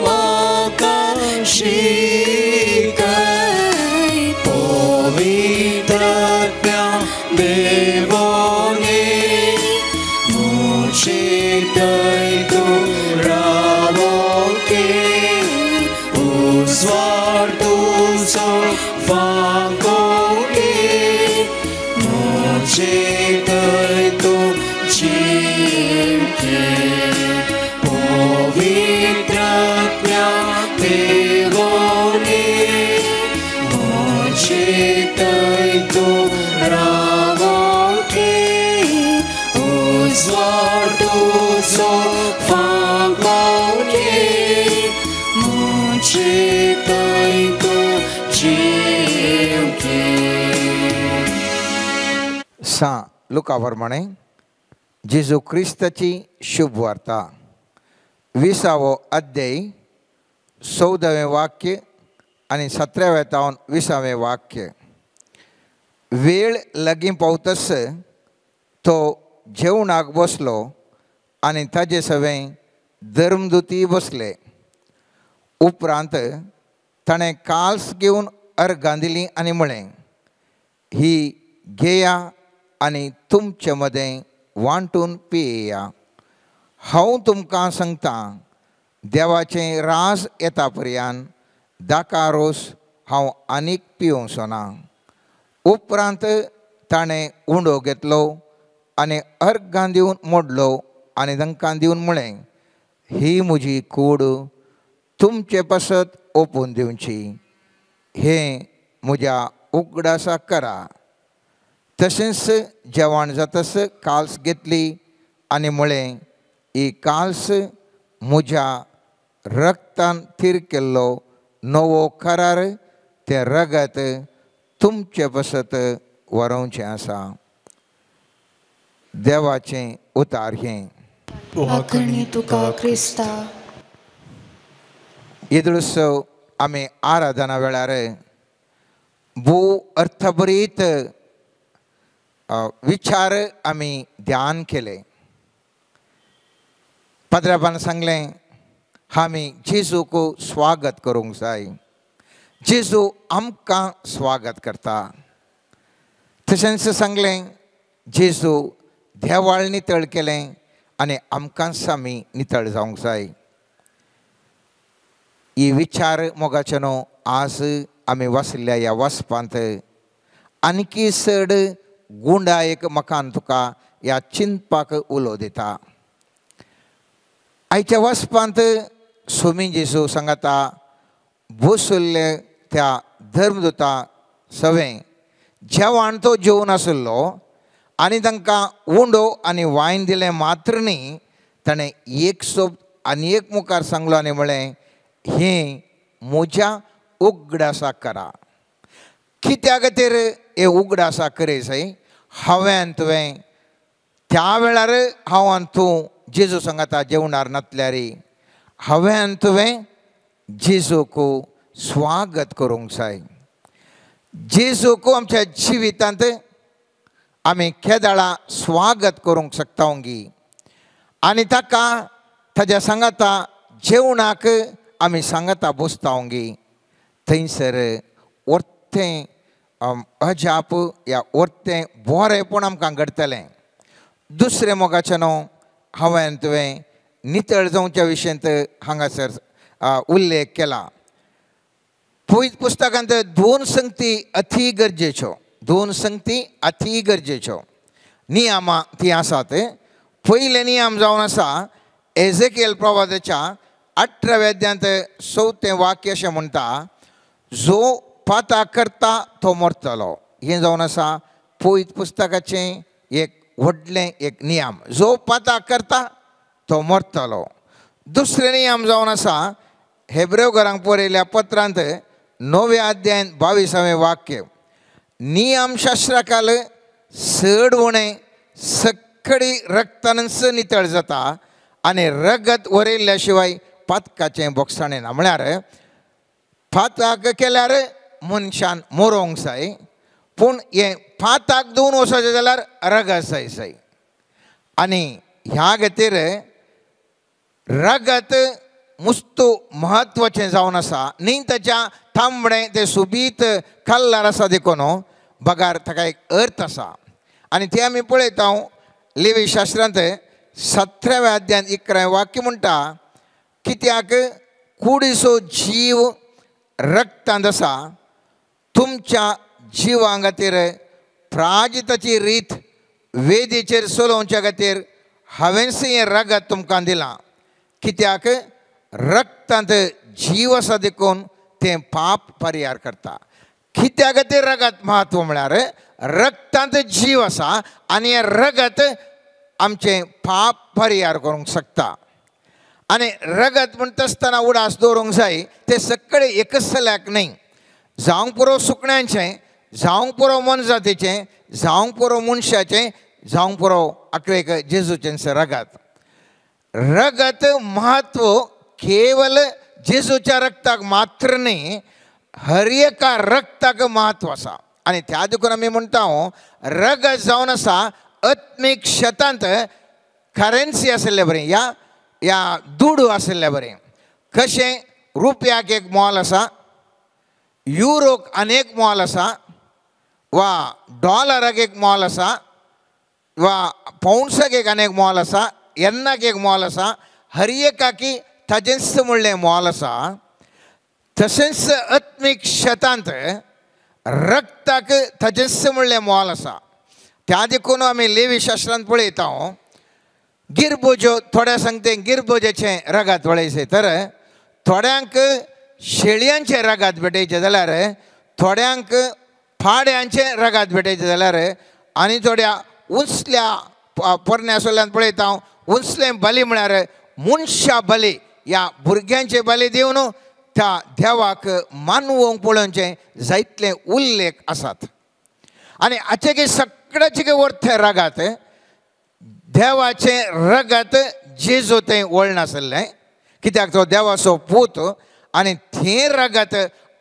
म्हाका शिकय. पवित्रत्या देवाने मुझे तैतो रावोके उजवाड तुजो फांकोके मुझे तैतो जिवके. पवित्रत्या देवाने मुझे तैतो रावोके उजवाड तुजो फांकोके मुझे तैतो जिवके. सा लुका प्रमाणे जेजू क्रिस्ताची शुभ वार्ता 20वो अध्याय 14वें वाक्य आनी 17व्या तावन 20वें वाक्य. वेळ लागीं पावतस तो जेवणाक बसलो आनी ताजे सवें धर्मदुती बसले. उपरांत ताणें काल्स घेवन अर्गां दिली आनी म्हळें, ही घेया आनी तुमचे मदें वांटून पियेया. हांव तुमकां सांगता, देवाचें राज येता पर्यान दाका रोस हांव आनीक पिवंचो ना. उपरांत ताणें उंडो घेतलो आनी अर्गां दिवन मोडलो आनी तांकां दिवन म्हळें, ही म्हजी कूड तुमचे पासत ओपून दिवची, हें म्हज्या उगडासाक करा. तशेंच जेवण जातस काल्स घेतली आनी म्हळें, ही काल्स म्हज्या रक्तान थीर केल्लो नवो करार, तें रगत तुमचे पासत वरोवचें आसा. देवाचें उतार हें. वाखणी तुका क्रिस्ता. येदोळसो आमी आराधना वेळार भोव अर्थभरीत विचार आमी ध्यान केले. पाद्राबान सांगलें, आमी जेजूक स्वागत करूंक जाय, जेजू आमकां स्वागत करता. तशेंच सांगलें जेजू देवाळ नितळ केलें आनी आमकांच आमी नितळ जावंक जाय. ही विचार मोगाचे न्हू आज आमी वाचिल्ल्या ह्या वाचपांत आणखी चड गुंडायक म्हाका आनी तुका ह्या चिंतपाक उलो दिता. आयच्या वाचपांत सोमी जेजू सांगता बसुल्ले त्या धर्मदूता सवें जेवण तो जेवन आशिल्लो आनी तांकां उंडो आनी वायन दिलें मात्र न्ही, ताणें एक सोब आनी एक मुखार सांगलो आनी म्हळें हें म्हज्या उगडासा करा. कित्या खातीर हे उगडासा करे जाय? हांवें तुवें त्या वेळार हांव आनी तूं जेजू सांगता जेवणार नातल्यार हांवें तुवें जेजूक स्वागत करूंक जाय. जेजूक आमच्या जिवितांत आमी केदाळा स्वागत करूंक शकता आनी ताका ताज्या सांगाता जेवणाक आमी सांगाता बसता. थंयसर वर्तें अजाप या वर्तें बरेंपण आमकां घडटलें. दुसरें मोगाचें न्हू हांवें तुवें नितळ जावच्या विशयांत हांगासर उल्लेख केला. पवित्र पुस्तकांत दोन संगती अती गरजेच्यो, दोन संगती अती गरजेच्यो नियमां ती आसात. पयले नियम जावन आसा एजेकियल प्रवादाच्या 18व्या अध्यायांत 4थें वाक्य अशें म्हणटा, जो पाता करता तो मरतलो. हें जावन आसा पवित्र पुस्तकाचें एक व्हडलें एक नियम, जो पाता करता तो मरतलो. दुसरें नियम जावन आसा हेब्रेव घरांक बरयल्ल्या पत्रांत 9व्या अध्यायांत 22वें वाक्य, नियमशास्त्राकाल चड उणें सगळी रक्तानच नितळ जाता आनी रगत वरयल्ल्या शिवाय पातकाचें बोगसाणें ना. म्हळ्यार पाताक केल्यार मनशान मरोंक जाय, पूण हें पाताक दोन वचपाचें जाल्यार रगत जाय जाय. आनी ह्या खातीर रगत मुस्तू म्हत्वाचें जावन आसा. न्ही ताच्या तांबडें तें सोबीत कल्लार आसा देखून बगार ताका एक अर्थ आसा. आनी तें आमी पळयता लेवी शास्त्रांत 17व्या अध्यायांत 11वें वाक्य म्हणटा, कित्याक कुडीचो जीव रक्तांत आसा, तुमच्या जिवां खातीर प्राजिताची रीत वेदीचेर चलोवच्या खातीर हांवेंच हें रगत तुमकां दिलां. कित्याक रक्तांत जीव आसा देखून तें पाप परिहार करता. कित्या खातीर रगत म्हत्व म्हळ्यार रक्तांत जीव आसा आनी हें रगत आमचें पाप परिहार करूंक शकता. आनी रगत म्हणटा आसतना उडास दवरूंक जाय तें सगळें एकच सल्याक न्ही, जावंक पुरो सुकण्यांचें, जावंक पुरो मनजातीचें, जावंक पुरो मनशाचें, जावंक पुरो आखरेक जेजूचें रगत. रगत म्हत्व केवल जेजूच्या रक्ताक मात्र न्ही, हर एका रक्ताक म्हत्व आसा. आनी त्या देखून आमी म्हणटा रगत जावन आसा आत्मीक शेतांत करन्सी आशिल्ले बरें या या दुडू आशिल्ले बरें. कशें रुपयाक एक मोल आसा, युरोक आनी एक मोल आसा, वा डॉलराक एक मोल आसा, वा पौंड्साक एक आनी एक मोल आसा, येन्नाक एक मोल आसा, हर एकाकी ताजेंच म्हणलें मोल आसा. तशेंच आत्मीक शेतांत रक्ताक ताजेंच म्हणलें मोल आसा. त्या देखून आमी लेवी शास्त्रांत पळयता गिरबोज्यो थोड्या सांगते गिरबोज्याचें रगत वळयचें, तर थोड्यांक शेळयांचें रगत भेटयचें जाल्यार थोड्यांक पाड्यांचें रगत भेटयचें जाल्यार आनी थोड्या उंचल्या पोरण्या सोल्यान पळयता उंचलें बली म्हळ्यार मनशा बली ह्या भुरग्यांचे बली दिवन त्या देवाक मानवोंक पळोवचें जायतले उल्लेख आसात. आनी हाचे की सगळ्याचे की अर्थ रगत देवाचें रगत जेजू तें वळनासलें, कित्याक तो देवाचो पूत आनी तें रगत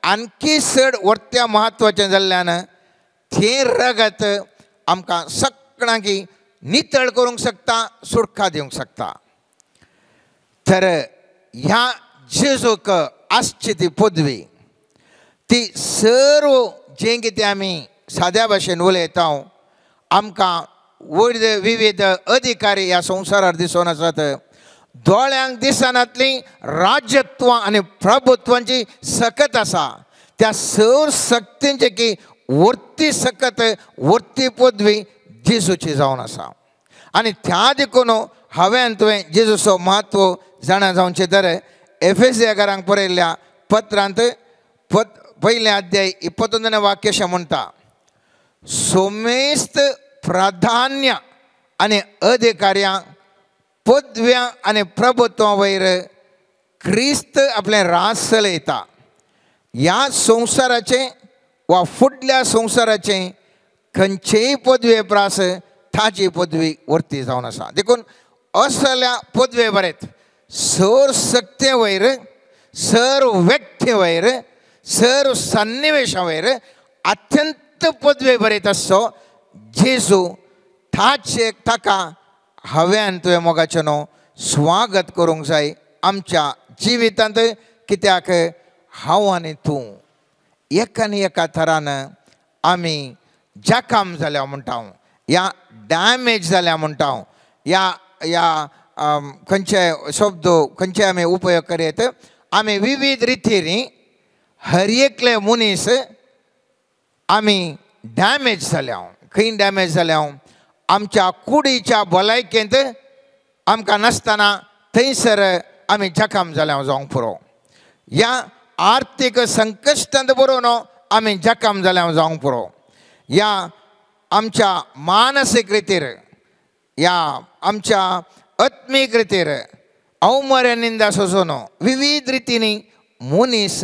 आणखी चड वर्त्या म्हत्वाचें जाल्ल्यान तें रगत आमकां सगळ्यांक नितळ करूंक शकता, सुटका दिवंक शकता. तर ह्या जेजूक आसची ती पदवी ती सर्व जें कितें आमी साद्या भाशेन उलयता आमकां वयर विविध अधिकारी ह्या संवसारार दिसून आसात. दोळ्यांक दिसनातली राज्यत्वां आनी प्रभुत्वांची सकत आसा. त्या सर्व शक्तींचे की वर्ती सकत वर्ती पदवी जेजूची जावन आसा. आनी त्या देखून हांवें तुवें जेजूचो म्हत्व जाणा जावचें तर एफेसियाकारांक बरयल्ल्या पत्रांत पयलें अध्याय 21 वाक्य अशें म्हणटा, सोमेस्त प्राधान्य आनी अधिकाऱ्यां पदव्यां आनी प्रभुत्वा वयर क्रिस्त आपलें राज चलयता. ह्या संवसाराचें वा फुडल्या संवसाराचें खंयचेय पदवे प्रास ताची पदवी वर्ती जावन आसा. देखून असल्या पदवे बरेत सर शक्ते वयर सर व्यक्ती वयर सर सन्निवेशा वयर अत्यंत पदवे बरेत आसचो जेजू ताचे ताका हांवें तुवें मोगाचें न्हू स्वागत करूंक जाय आमच्या जिवितांत. कित्याक हांव आनी तूं एका आनी एका थरान आमी जखम जाल्या म्हणटा या डॅमेज जाल्या म्हणटा या या खंयचे शब्द खंयचे आमी उपयोग करीत आमी विविध रितीनी हर एकले मनीस आमी डॅमेज जाल्या. खंय डॅमेज जाल्या? आमच्या कुडीच्या भलायकेंत आमकां नासतना थंयसर आमी जखम जाल्या जावंक पुरो. ह्या आर्थीक संकश्टांत बरोवन आमी जखम जाल्या जावंक पुरो. ह्या आमच्या मानसीक रितीर ह्या आमच्या आत्मीक रितीर अवमर्या निंदा सोसून विविध रितींनी मनीस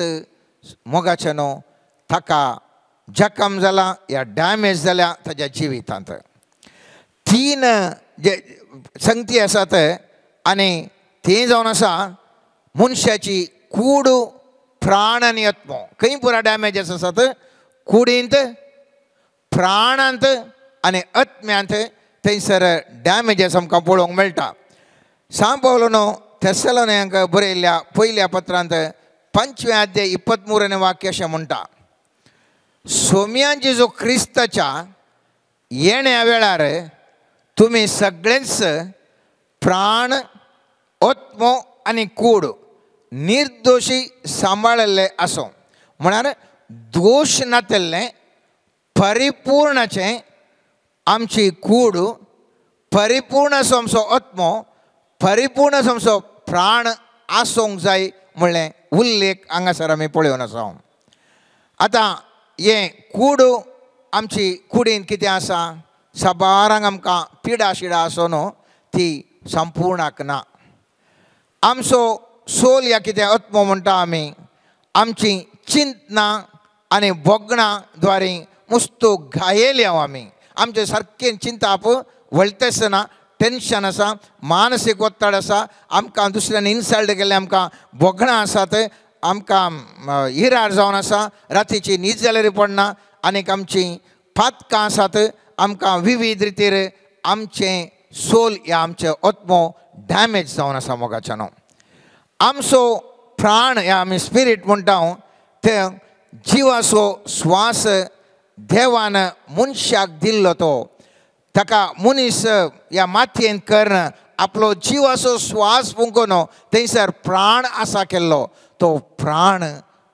मोगाचें न्हू ताका जखम जाला या डॅमेज जाल्या ताज्या जिवितांत. तीन जे संगती आसात आनी तें जावन आसा मनशाची कूड प्राण आनी आत्मो. खंय पुरा डॅमेजीस आसात? कुडींत, प्राणांत आनी आत्म्यांत थंयसर डॅमेजीस आमकां पळोवंक मेळटा. सांव पावलोनो थेसलोनियांक बरयल्ल्या पयल्या पत्रांत 5 अध्याय 23 वाक्य अशें म्हणटा, सोम्या जेजू क्रिस्ताच्या येण्या वेळार तुमी सगळेंच प्राण आत्मो आनी कूड निर्दोशी सांबाळिल्ले आसूं. म्हळ्यार दोश नातिल्लें परिपूर्णाचें आमची कूड, परिपूर्ण असो आमचो आत्मो, परिपूर्ण असो आमचो प्राण आसूंक जाय म्हणलें उल्लेख हांगासर आमी पळोवन आसा. आतां हें कूड आमची कुडीन कितें आसा? साबारांक आमकां पिडा शिडा आसो न्हू ती संपूर्णाक ना. आमचो सोल या कितें आत्मो म्हणटा आमी आमची चिंतनां आनी भोगणां द्वारे मुस्तो घायेल्या आमी. आमचें सारकें चिंताप वळतेसना टेंशन आसा, मानसीक ಒತ್ತಡ आसा, आमकां दुसऱ्यान इन्सल्ट केल्लें आमकां भोगणां आसात, आमकां इरार जावन आसा, रातीची न्हीद जाल्यार पडना, आनीक आमची पातकां आसात, आमकां विविध रितीर आमचें सोल या आमचें आत्मो डॅमेज जावन आसा मोगाच्यानो. आमचो प्राण या आमी स्पिरीट म्हणटा ते जिवाचो श्वास देवान मनशाक दिल्लो तो ताका मनीस ह्या मातयेन करून आपलो जिवाचो श्वास फुंकून थंयसर प्राण आसा केल्लो तो प्राण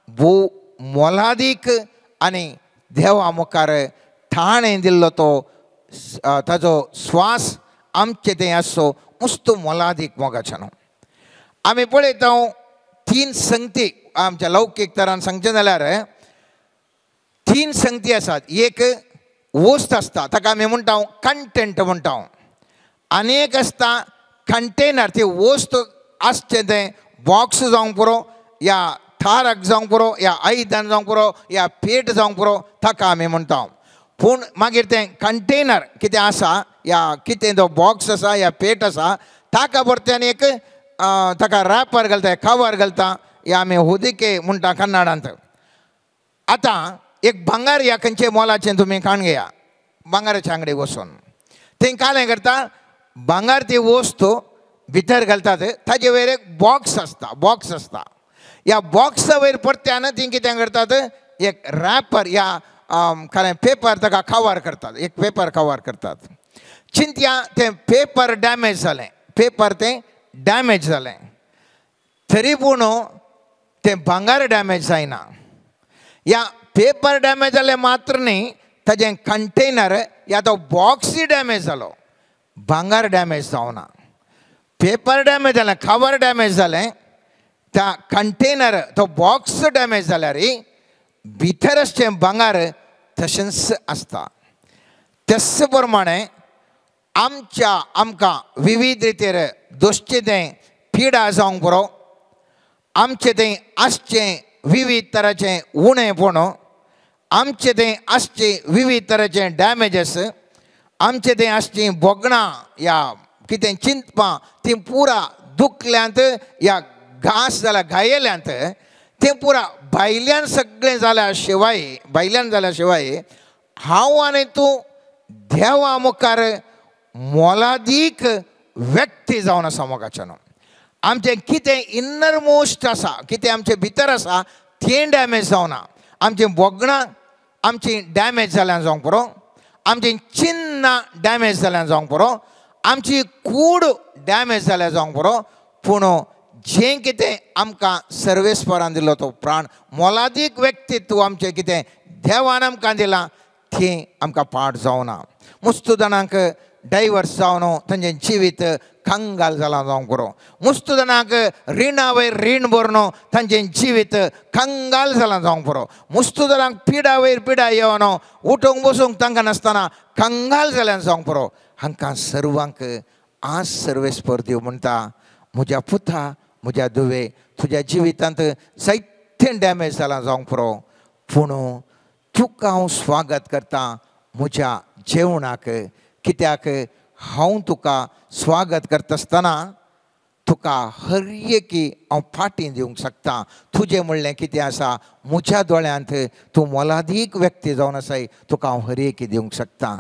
भोव मोलादीक आनी देवा मुखार थाणें दिल्लो तो ताजो श्वास आमचे थंय आसचो मुस्त मोलादीक मोगाच्यानो. आमी पळयता तीन संगती आमच्या लौकीक तरान सांगचें जाल्यार तीन संगती आसात. एक वस्त आसता ताका आमी म्हणटा कंटेंट म्हणटा, आनी एक आसता कंटेनर, ती वस्त आसचें तें बॉक्स जावंक पुरो या थारक जावंक पुरो या आयदन जावंक पुरो या पेट जावंक पुरो ताका आमी म्हणटा. पूण मागीर तें कंटेनर कितें आसा या कितें तो बॉक्स आसा या पेट आसा ताका परत्यान एक ताका रॅपर घालता कवर घालता या आमी हुदिके म्हणटा कन्नडांत. आतां एक भांगर या खंयचे मोलाचें तुमी काण घेया भांगराच्या आंगडीक वचून थंय कालें करता भांगर ती वस्तू भितर घालतात ताजे वयर एक बॉक्स आसता, बॉक्स आसता. ह्या बॉक्सा वयर परत्यान ती कितें करतात एक रॅपर या कारण पेपर ताका कवर करतात, एक पेपर कवर करतात. चिंत्या तें पेपर डॅमेज जालें, पेपर तें डॅमेज जालें तरी पूण तें भांगर डॅमेज जायना. या पेपर डॅमेज जालें मात्र न्ही, ताजें कंटेनर या तो बॉक्सूय डॅमेज जालो, भांगर डॅमेज जावना. पेपर डॅमेज जालें, कवर डॅमेज जालें, त्या कंटेनर तो बॉक्स डॅमेज जाल्यार भितर आसचें भांगर तशेंच आसता. तेच प्रमाणे आमच्या आमकां विविध रितीर दोशचें तें पिडा जावंक पुरो, आमचें तें आसचें विविध तराचें उणेपण, आमचें तें आसचें विविध तराचें डॅमेजस, आमचें तें आसचीं भोगणां या कितें चिंतपां तीं पुरा दुखल्यांत या घास जाल्या घायेल्यांत, तें पुरा भायल्यान सगळें जाल्या शिवाय, भायल्यान जाल्या शिवाय हांव आनी तूं देवा मुखार मोलादीक व्यक्ती जावन आसा. मोगाच्यान आमचें कितें इनर मोस्ट आसा, कितें आमचें भितर आसा तें डॅमेज जावना. आमचीं भोगणां आमची डॅमेज जाल्यान जावंक पुरो, आमचीं चिन्नां डॅमेज जाल्यान जावंक पुरो, आमची कूड डॅमेज जाल्यार जावंक पुरो, पूण जें कितें आमकां सर्वेस्परान दिलो तो प्राण मोलादीक व्यक्तित्व आमचें कितें देवान आमकां दिलां तें आमकां पाठ जावना. मुस्तू जाणांक डायवर्स जावन तांचें जिवीत कंगाल जालां जावंक पुरो, मुस्तू जाणांक रिणा वयर रीण भरून तांचें जिवीत कंगाल जालां जावंक पुरो, मुस्तू जाणांक पिडा वयर पिडा येवन उठूंक बसूंक तांकां नासतना कंगाल जाल्यान जावंक पुरो. हांकां सर्वांक आज सर्वेस्पर देव म्हणटा, म्हज्या पुता म्हज्या धुवे, तुज्या जिवितांत जायतें डॅमेज जालां जावंक पुरो, पूण तुका हांव स्वागत करता म्हज्या जेवणाक. कित्याक हांव तुका स्वागत करता आसतना तुका हर एकी हांव फाटीं दिवंक शकता. तुजें म्हणलें कितें आसा, म्हज्या दोळ्यांत तूं मोलादीक व्यक्ती जावन आसाय, तुका हांव हर एकी दिवंक शकता.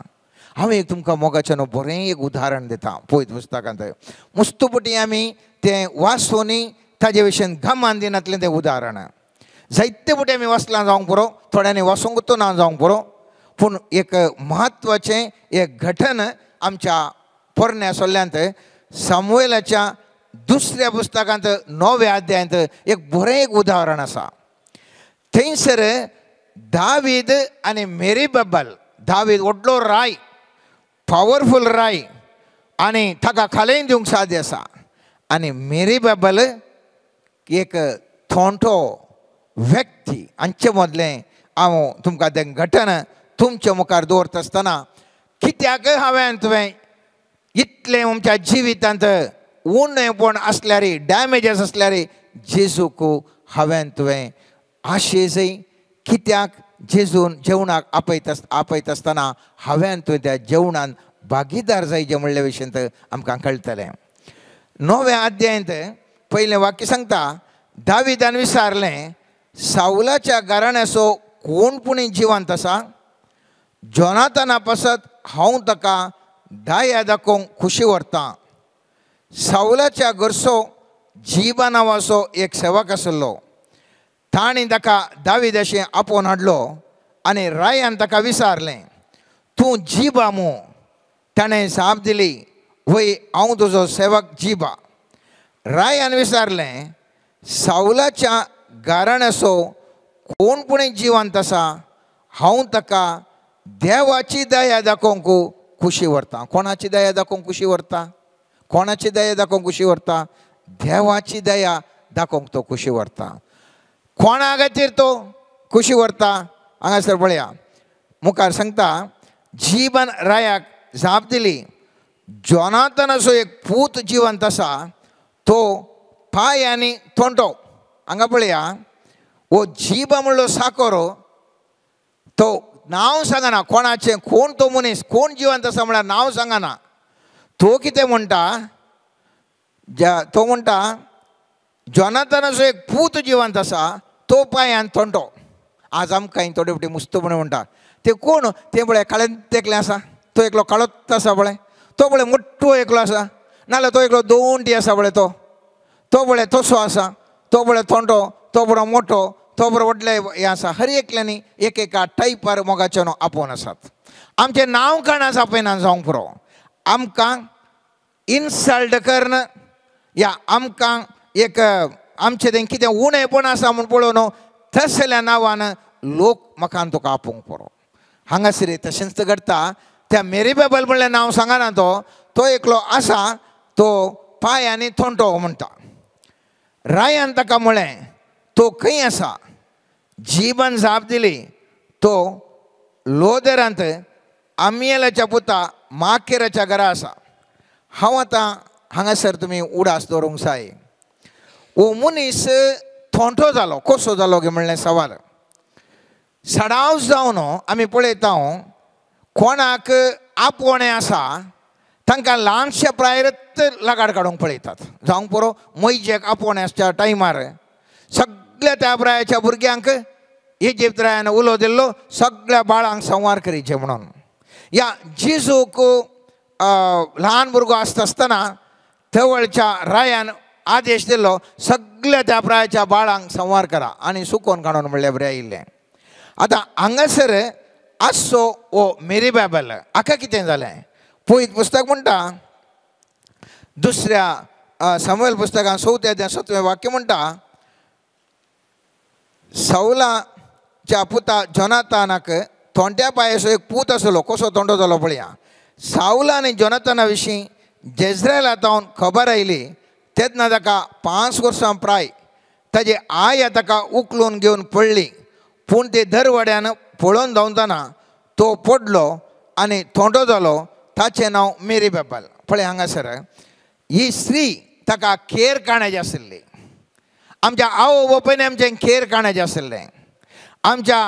हांव एक तुमकां मोगाच्यान बरें एक उदाहरण दिता. पळयत पुस्तकांत मुस्तुपटी आमी तें वाचून ताजे विशीं गमान दिनातलें तें उदाहरण जायते पटी आमी वाचलां जावंक पुरो, थोड्यांनी वाचूंक ना जावंक पुरो, पूण एक म्हत्वाचें एक घटन आमच्या पोरण्या सोल्ल्यांत सामुएलाच्या दुसऱ्या पुस्तकांत 9व्या अध्यायांत एक बरें एक उदाहरण आसा. थंयसर दावीद आनी मेरी बब्बल, दावीद व्हडलो राय, पावरफूल राय आनी ताका खालें दिवंक साध्य आसा, आनी मेरी बब्बल एक थोंटो व्यक्ती. हांचे मदलें हांव तुमकां तें घटन तुमच्या मुखार दवरता आसतना कित्याक हांवें तुवें इतलें आमच्या जिवितांत उणेपण आसल्यार, डॅमेजस आसल्यार जेजूक हांवें तुवें आशेजय कित्याक जेजून जेवणाक आपयत आसतना हांवें तुवें त्या जेवणान भागीदार जायचें म्हणल्या विशयंत आमकां कळटलें. 9व्या अध्यायांत पयलें वाक्य सांगता, दाविदान विचारलें, सावलाच्या घराण्याचो कोण पुणी जिवंत आसा? जोनाथाना पासत हांव ताका दया दाखोवंक खुशी व्हरतां. सावलाच्या घरचो जिबा नांवाचो एक सेवक आशिल्लो, ताणें ताका दाविदाशें आपोवन हाडलो आनी रायान ताका विचारलें, तूं जिबा मू? ताणें जाप दिली, वय, हांव तुजो सेवक जिबा. रायान विचारलें, सावलाच्या घराण्याचो कोण पुणी जिवंत आसा? हांव ताका देवाची दया दाखोवंक खुशी व्हरता. कोणाची दया दाखोवंक खुशी व्हरता? कोणाची दया दाखोवंक खुशी व्हरता? देवाची दया दाखोवंक तो खुशी व्हरता. कोणा खातीर तो खुशी व्हरता? हांगासर पळया मुखार सांगता, जीवन रायाक जाप दिली, जोनाथनाचो एक पूत जिवंत आसा, तो पांय आनी थोंटो. हांगा पळया, हो जिबा म्हणलो साकोरो, तो नांव सांगना कोणाचें, कोण तो मनीस, कोण जिवंत आसा म्हळ्यार नांव सांगना. तो कितें म्हणटा, तो म्हणटा जोनाथनाचो एक पूत जिवंत आसा, तो पांयान थोंटो. आज आमकां थोडे फावटी मुस्तपणे म्हणटा, ते कोण ते पळय काळेंत एकलें आसा, तो एकलो काळोच आसा पळय, तो पळय मोठो एकलो आसा, नाल्यार तो एकलो दोनटी आसा पळय, तो तो पळय तसो आसा, तो पळय थोंटो, तो बरो मोठो, तो बरो व्हडले हें आसा. हर एकल्यांनी एक एका टायपार मोगाचें न्हू आपोवन आसात. आमचें नांव काणाच आपयना जावंक पुरो. आमकां इन्सल्ट करून या आमकां एक आमचें तें कितें उणेपण आसा म्हूण पळोवन तसल्या नांवान लोक म्हाका तुका आपोवंक पुरो. हांगासर तशेंच घडटा. त्या मेरी बाबल म्हणलें नांव सांगना तो तो एकलो आसा तो पांय आनी थोंटो म्हणटा. रायान ताका म्हळें तो खंय आसा. जिबन जाप दिली तो लोदेरांत आमियेलाच्या पुता माकेराच्या घरा आसा. हांव आतां हांगासर तुमी उडास दवरूंक जाय. वो मनीस थोंटो जालो कसो जालो गे म्हणलें सवाल. सडाव जावन आमी पळयता कोणाक आपोवणें आसा तांकां ल्हानशा प्रायरच लगाड काडूंक पळयतात. जावंक पुरो मैजेक आपोवणें आसच्या टायमार सगळ्या त्या प्रायाच्या भुरग्यांक इजिप्त रायान उलो दिल्लो सगळ्या बाळांक संवार करीचे म्हणून. या जेजूक ल्हान भुरगो आसता आसतना तवळच्या रायान आदेश दिल्लो सगळ्या त्या प्रायाच्या बाळांक संवार करा आनी सुकोवन काडून म्हणल्यार बरें आयिल्लें. आतां हांगासर आसचो हो मेरी बायबल हाका कितें जालें. पयत पुस्तक म्हणटा दुसऱ्या सामुएल पुस्तकान चवथ्या अध्याय 7वें वाक्य म्हणटा सौलाच्या पुता जोनातानाक थोंट्या पांयाचो एक पूत आसलो. कसो थोंटो जालो पळया. सावला आनी जोनाताना विशीं जेज्रेला तावन खबर आयली तेन्ना ताका 5 वर्सां प्राय ताजी I ताका उखलून घेवन पडली. पूण ते दरवड्यान पळोवन धांवतना तो पडलो आनी थोंटो जालो. ताचें नांव मेरी बाबल. पळय हांगासर ही स्त्री ताका खेर काडण्याची आशिल्ली. आमच्या आवय बापायन आमचें खेर काडण्याचें आशिल्लें. आमच्या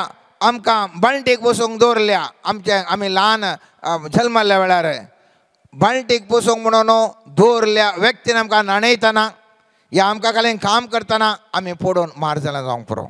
आमकां बाळंटीक बसोवंक दवरल्या. आमच्या आमी ल्हान जल्मल्ल्या वेळार बाळंटीक बसोवंक म्हणून दवरल्या व्यक्तीन आमकां न्हाणयतना या आमकां कालें काम करतना आमी पडून मार जाला जावंक पुरो.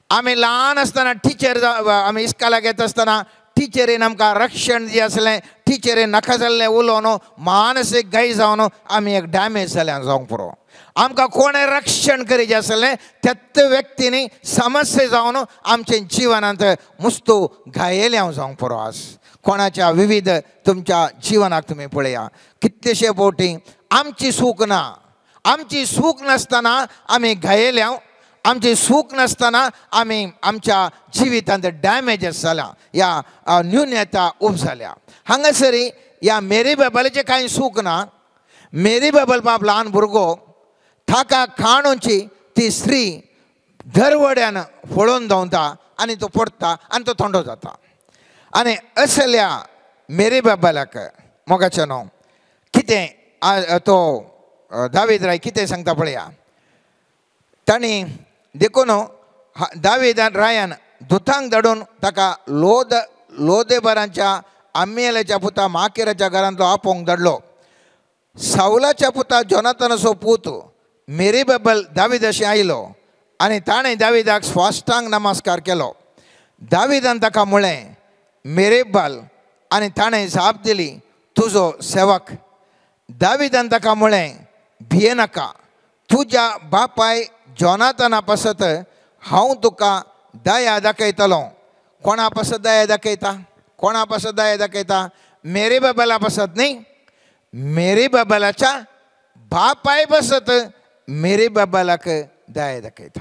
आमी ल्हान आसतना टिचर आमी इस्कालाक येता आसतना टिचरीन आमकां रक्षण जी आसलें टिचरीन नाका जाल्लें उलोवन मानसीक गाय जावन आमी एक डॅमेज जाल्या जावंक पुरो. आमकां कोणें रक्षण करीचें आसलें त्याच व्यक्तींनी समस्या जावन आमच्या जिवनांत मुस्तू घायेलें हांव जावंक पुरो. आज कोणाच्या विविध तुमच्या जिवनाक तुमी पळया कितलेशे फावटी आमची सूख ना. आमची सूख नासतना आमी घायेल्या. आमची सूख नासतना आमी आमच्या जिवितांत डॅमेजस जाल्या या न्यूनता उब जाल्या. हांगासर ह्या मेरी बाबलाचें कांय सूख ना. मेरी बाबल बाब ल्हान भुरगो ताका काणूची ती स्त्री दरवड्यान फळोवन धांवता आनी तो पडटा आनी तो थोंडो जाता. आनी असल्या मेरी बाबलाक मोगाचें न्हू कितें तो दावीद राय कितें सांगता पळया. तांणी देखून दावीदान रायान दुतांक धाडून ताका लोदेबरांच्या आम्येलाच्या पुता माकेराच्या घरांतलो आपोवंक धाडलो. सावलाच्या पुता जोनातानाचो पूत मेरी बाबल दावीदाशी आयलो आनी ताणें दावीदाक स्वाष्टांग नमस्कार केलो. दावीदान ताका म्हळें मेरेबाल आनी ताणें जाप दिली तुजो सेवक. दावीदान ताका म्हळें भियेनाका तुज्या बापाय जोनाताना पासत हांव तुका दया दाखयतलो. कोणा पासत दया दाखयता? कोणा पासत दया दाखयता? मेरी बाबला पासत न्ही, मेरी बाबलाच्या बापाय पासत मेरी बाबलाक दया दाखयता.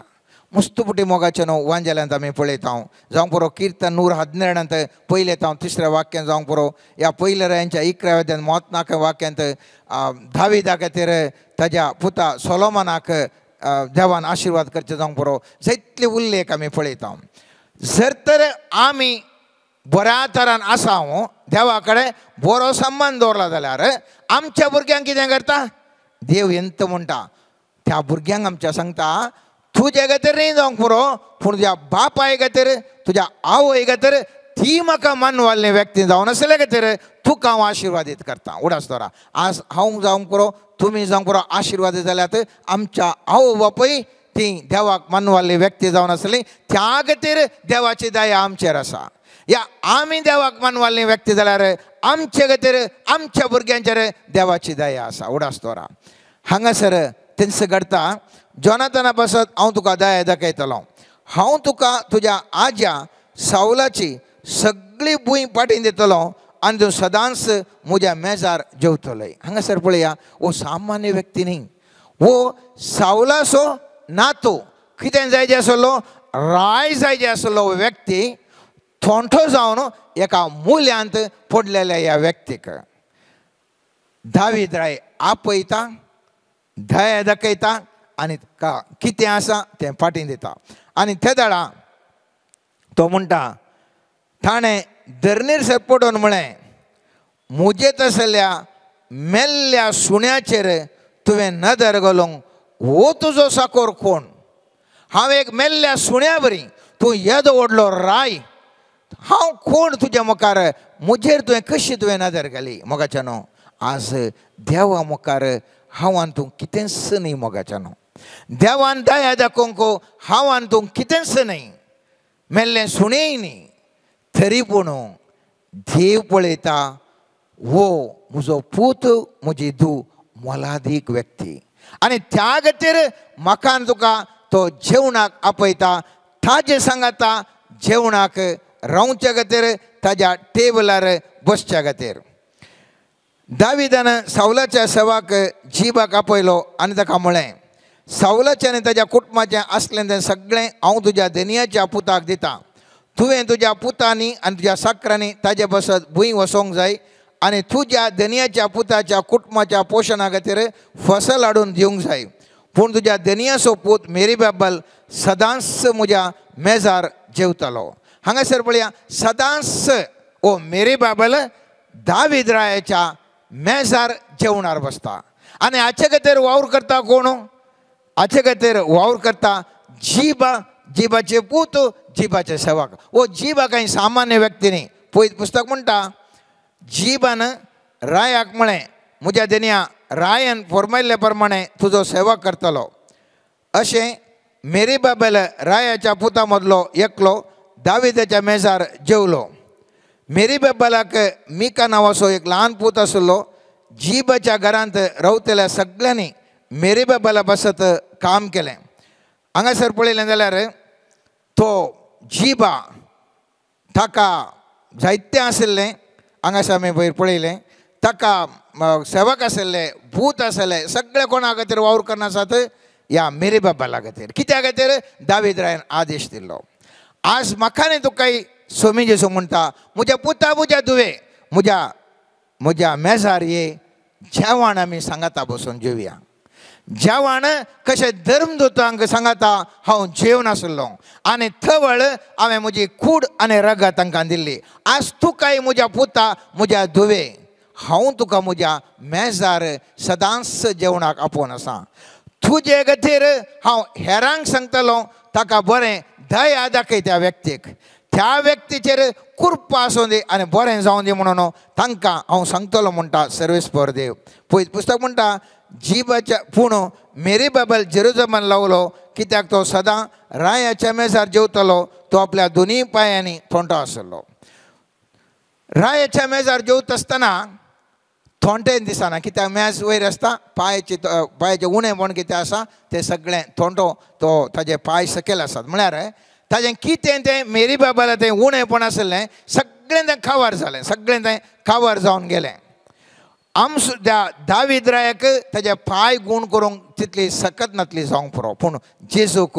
मुस्तुपुटी मोगाचें न्हू वांजेल्यांत आमी पळयता. जावंक पुरो किर्तन 112 पयलें तांव 3ऱ्या वाक्यान जावंक पुरो ह्या पयल्या रायांच्या 11व्या अध्यायांत मोतनाक वाक्यांत दाविदा खातीर ताज्या पुता सोलोमनाक देवान आशिर्वाद करचे जावंक पुरो जायतले उल्लेख आमी पळयता. जर तर आमी बऱ्या तरान आसा देवा कडेन बरो संबंद दवरला जाल्यार आमच्या भुरग्यांक कितें करता देव एंत म्हणटा त्या भुरग्यांक आमच्या सांगता तुजे खातीर न्ही जावंक पुरो पूण तुज्या बापाय खातीर तुज्या आवय खातीर ती म्हाका मानवाल्ली व्यक्ती जावन आसले खातीर तुका हांव आशिर्वादीत करता. उडास दवरा आज हांव जावंक पुरो तुमी जावंक पुरो आशिर्वादीत जाल्यात आमच्या आवय बापूय ती देवाक मानवाल्ली व्यक्ती जावन आसली त्या खातीर देवाची दया आमचेर आसा. या आमी देवाक मानवाल्ली व्यक्ती जाल्यार आमचे खातीर आमच्या भुरग्यांचेर देवाची दया आसा. उडास दवरा हांगासर तेंच घडटा जोनाथाना पासत हांव तुका दया दाखयतलो. हांव तुका तुज्या आज्या सावलाची सगळी भूंय पाटीन दितलो आनी तूं सदांच म्हज्या मेजार जेवतलोय. हांगासर पळया, हो सामान्य व्यक्ती न्ही, हो सावलाचो नातू. कितें जाय जे आसलो, राय जाय जे आसलो व्यक्ती थोंठो जावन एका मुल्यांत पडलेल्या ह्या व्यक्तीक दावीद राय आपयता, दया दाखयता आनी कितें आसा तें फाटीं दिता. आनी ते दाडा तो म्हणटा, ताणें धरणीर सरपटोवन म्हळें, म्हजे तसल्या मेल्ल्या सुण्याचेर तुवें नदर घालूंक हो तुजो साकोर कोण? हांव एक मेल्ल्या सुण्या बरी, तूं येदो व्हडलो राय, हांव कोण तुज्या मुखार? म्हजेर तुवें कशी तुवें नदर घाली? मोगाच्यानो, आज देवा मुखार हांव आनी तूं कितेंच न्ही. मोगाच्यानो, देवान दया दाखोवंक हांव आनी तूं कितेंच न्ही, मेल्लें सुणेंय न्ही. तरी पूण देव पळयता, हो म्हजो पूत, म्हजी धूव मोलादीक व्यक्ती आनी त्या खातीर म्हाका आनी तुका तो जेवणाक आपयता, ताजे सांगाता जेवणाक रावच्या खातीर, ताज्या टेबलार बसच्या खातीर. दाविदान सावलाच्या सेवाक जिबाक आपयलो आनी ताका म्हळें, सावलाचें आनी ताज्या कुटुंबाचें आसलें तें सगळें हांव तुज्या धनयाच्या पुताक दितां. तुवें तुज्या पुतांनी आनी तुज्या साकरांनी ताजे बसत भूंय वसोंक जाय आनी तुज्या धनयाच्या पुताच्या कुटुंबाच्या पोशणा खातीर फसल हाडून दिवंक जाय. पूण तुज्या धनयाचो पूत मेरीबाबल सदांच म्हज्या मेजार जेवतालो. हांगासर पळया, सदांच ओ मेरीबाबल दावीद रायाच्या मेजार जेवणार बसता. आनी हाचे खातीर वावर करता कोण? हाचे खातीर वावर करता जिबा, जिबाचे पूत, जिबाचे सेवक. ओ जिबा कांय सामान्य व्यक्ती न्ही. पयत पुस्तक म्हणटा, जिबान रायाक म्हळें, म्हज्या धनया रायान फॉर्मायल्ले प्रमाणे तुजो सेवा करतलो. अशें मेरीबाबेल रायाच्या पुता मदलो एकलो दाविदाच्या मेजार जेवलो. मेरीबाबेलाक मिका नांवाचो एक ल्हान पूत आसलो. जिबाच्या घरांत रावतल्या सगळ्यांनी मेरीबाबेला बसत काम केलें. हांगासर पळयलें जाल्यार तो जिबा ताका जायतें आशिल्लें. हांगासर आमी वयर पळयलें, ताका सेवक आशिल्ले, भूत आशिल्ले, सगळे कोणा खातीर वावर करना आसात? ह्या मेरीबाबेला खातीर. कित्या खातीर? दावीद रायान आदेश दिल्लो. आज म्हाका न्ही तुकाय स्वामी जेजू म्हणटा, म्हज्या पुता, म्हज्या धुवे, म्हज्या म्हज्या मेजार ये, जेवण आमी सांगाता बसून जेवया. जेवण कशें धर्मदूतांक सांगाता हांव जेवन आसलो आनी थवळ हांवें म्हजी कूड आनी रगत तांकां दिल्ली. आज तुकाय म्हज्या पुता, म्हज्या धुवे, हांव तुका म्हज्या मेजार सदांच जेवणाक आपोवन आसा. तुजे खातीर हांव हेरांक सांगतलो, ताका बरें दया दाखय त्या व्यक्तीक, त्या व्यक्तीचेर कृपा आसूं दी आनी बरें जावं दी म्हणून तांकां हांव सांगतलो म्हणटा सर्वेस्पर देव. पयत पुस्तक म्हणटा, जिबाच्या पूण मेरीबाबेल जेरुजमान लावलो, कित्याक तो सदां रायाच्या मेजार जेवतलो. तो आपल्या दोनूय पांयांनी थोंटो आसलो. रायाच्या मेजार जेवता आसतना थोंटेन दिसना, कित्याक मेज वयर आसता, पांयाचे पांयाचें उणेपण कितें आसा तें सगळें थोंटो तो ताजे पांय सकयल आसात. म्हळ्यार ताजें कितें तें मेरीबाबेला तें उणेपण आसलें सगळें तें कावार जालें, सगळें तें कावार जावन गेलें. आमसो त्या दावीद रायाक ताजे पांय गूण करूंक तितली सकत नातली जावंक पुरो, पूण जेजूक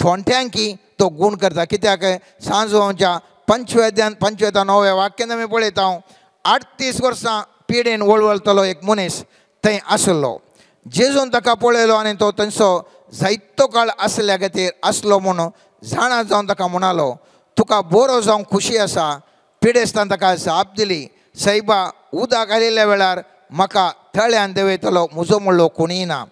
थोंट्यांकी तो गूण करता. कित्याक? सांजवांच्या पंचव्या णव्या वाक्यान आमी पळयता, 38 वर्सां पिडेन वळवळतलो एक मनीस थंय आसलो. जेजून ताका पळयलो आनी तो थंयसो जायतो काळ आसल्या खातीर आसलो म्हणून जाणा जावन ताका म्हणालो, तुका बरो जावंक खुशी आसा? पिडेस्तान ताका जाप दिली, सायबा, उदक आयिल्ल्या वेळार म्हाका तळ्यान देंवयतलो म्हजो म्हणलो कोणीय ना.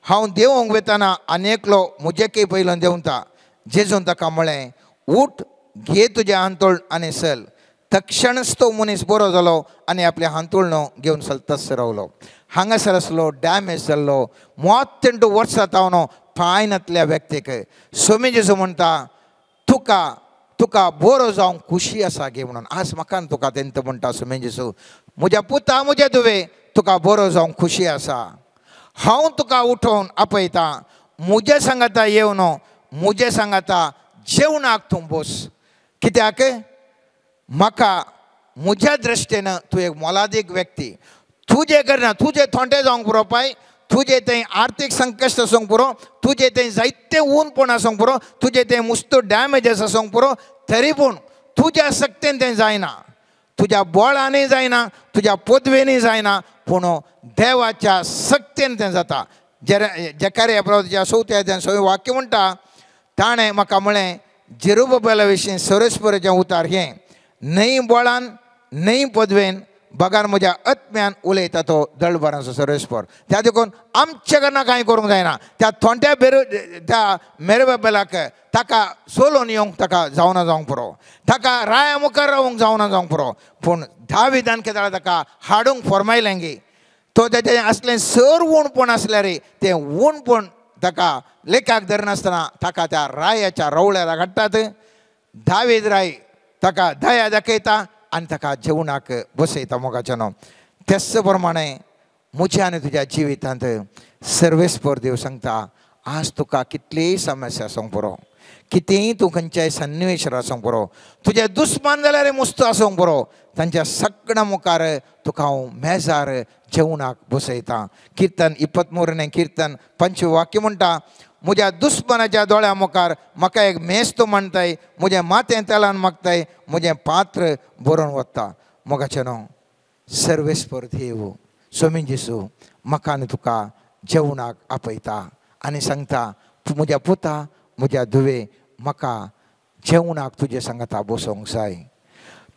हांव देंवोंक वतना आनी एकलो म्हजेकय पयलो देंवता. जेजून ताका म्हळें, उठ, घे तुजें हांतोळ आनी चल. तक्षणच तो मनीस बरो जालो आनी आपलें हांतुळणो घेवन चलताच रावलो. हांगासर आसलो डॅमेज जाल्लो 38 वर्सां तावन पांय नातल्या व्यक्तीक स्वामी जेजू म्हणटा, तुका तुका बरो जावंक खुशी आसा गे म्हणून. आज म्हाका तुका तेंत म्हणटा स्वामी जेजू, म्हज्या पुता, म्हज्या धुवे, तुका बरो जावंक खुशी आसा. हांव तुका उठोवन आपयता, म्हज्या सांगाता येवन म्हज्या सांगाता जेवणाक तूं बस कित्याक म्हाका म्हज्या दृश्टीन तूं एक मोलादीक व्यक्ती तुजें करना तुजें थोंडे जावंक पुरो पाय तुजें थंय आर्थीक संकश्ट आसूंक पुरो तुजें थंय जायते ऊनपण आसूंक पुरो तुजें थंय मुस्तो डॅमेजीस आसूंक पुरो तरी पूण तुज्या शक्तेन तें जायना तुज्या बळांनी जायना तुज्या पदवेनी जायना पूण देवाच्या शक्तेन तें जाता जकारिया प्रवादाच्या चवथ्या अध्यायांत सव्वें वाक्य म्हणटा ताणें म्हाका म्हळें जेरुबाबेला विशीं सरस्पराचें उतार हें न्हय बळान न्हय पदवेन बगार म्हज्या आत्म्यान उलयता तो दळभरांचो सर्वेस्पर त्या देखून आमच्या कडना कांय करूंक जायना त्या थोंट्या बेरो त्या मेरेबाबेलाक ताका सोलोवन येवंक ताका जावना जावंक पुरो ताका राया मुखार रावंक जावना जावंक पुरो पूण दाविदान केदाळा ताका हाडूंक फॉर्मायलें गी तो तेजें आसलें सर ऊणपण आसल्यार तें ऊणपण ताका लेखाक धरनासतना ताका त्या रायाच्या रवळ्यार हाडटात दावीद राय ताका दया दाखयता आनी ताका जेवणाक बसयता मोगाच्यानो तेच प्रमाणे म्हज्या आनी तुज्या जिवितांत सर्वेस्पर देव सांगता आज तुका कितलीय समस्या आसूंक पुरो कितेंय तूं खंयच्याय सन्निवेशार आसूंक पुरो तुजें दुस्मान जाल्यार मुस्त आसूंक पुरो तांच्या सगळ्या मुखार तुका हांव मेजार जेवणाक बसयता किर्तन 23 किर्तन 5 वाक्य म्हणटा म्हज्या दुस्मानाच्या दोळ्या मुखार म्हाका एक मेज तूं मांडताय म्हजें माथें तेलान मागताय म्हजें पात्र भरून वता मोगाचें न्हू सर्वेस्पर देव स्वामी जेजू म्हाका आनी तुका जेवणाक आपयता आनी सांगता म्हज्या पुता म्हज्या धुवे म्हाका जेवणाक तुजे सांगता बसोंक जाय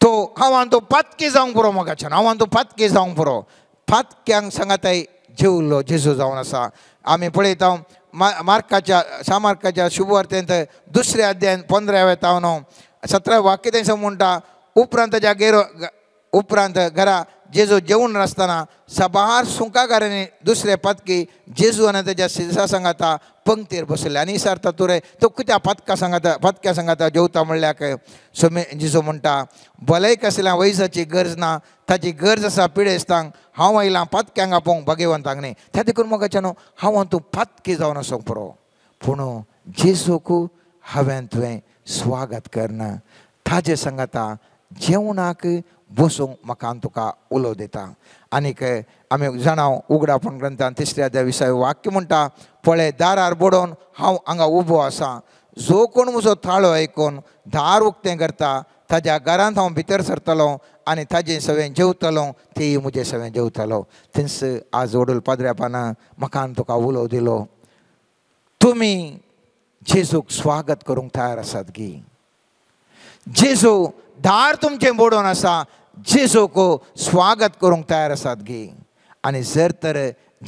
तो हांव तो पातकी जावंक पुरो मोगाच्यान हांव तो पातकी जावंक पुरो पातक्यांक सांगाताय जेवलो जेजू जावन आसा आमी पळयता मार्काच्या सामार्काच्या शुभवार्तेंत 2 अध्याय 15 तावन 17 वाक्य थंयसर म्हणटा उपरांत ताच्या गेरो उपरांत घरा जेजू जेवण आसतना सबार सुंकाकारांनी दुसरे पातकी जेजू आनी ताच्या शिसा सांगाता पंक्तीर बसले आनी विचारता तुरे तो कित्या पातका सांगाता पातक्या सांगाता जेवता म्हणल्याक स्वामी जेजू म्हणटा भलायक आसल्या वैजाची गरज ना ताची गरज आसा पिडेस्तांक हांव आयलां पातक्यांक आपोवंक भाग्यवंतांक न्ही त्या देखून मोगाच्यान न्हू हांव तूं पातकी जावन आसूंक पुरो पूण जेजूक हांवें तुवें स्वागत करना ताजे सांगाता जेवणाक बसूंक म्हाका तुका उलो दिता आनीक आमी जाणा उगडापण ग्रंथान 3 अध्याय 20 वाक्य म्हणटा पळय दारार बडोवन हांव हांगा उबो आसा जो कोण म्हजो थाळो आयकून दार उक्तें करता ताज्या घरांत हांव भितर सरतलो आनी ताजें सगळें जेवतलो तेय म्हजें सगळें जेवतलो थंयस आज वडूल पाद्र्यापान म्हाका तुका उलो दिलो तुमी जेजूक स्वागत करूंक तयार आसात गी जेजू दार तुमचें बोडोवन आसा जेजूक स्वागत करूंक तयार आसात गी आनी जर तर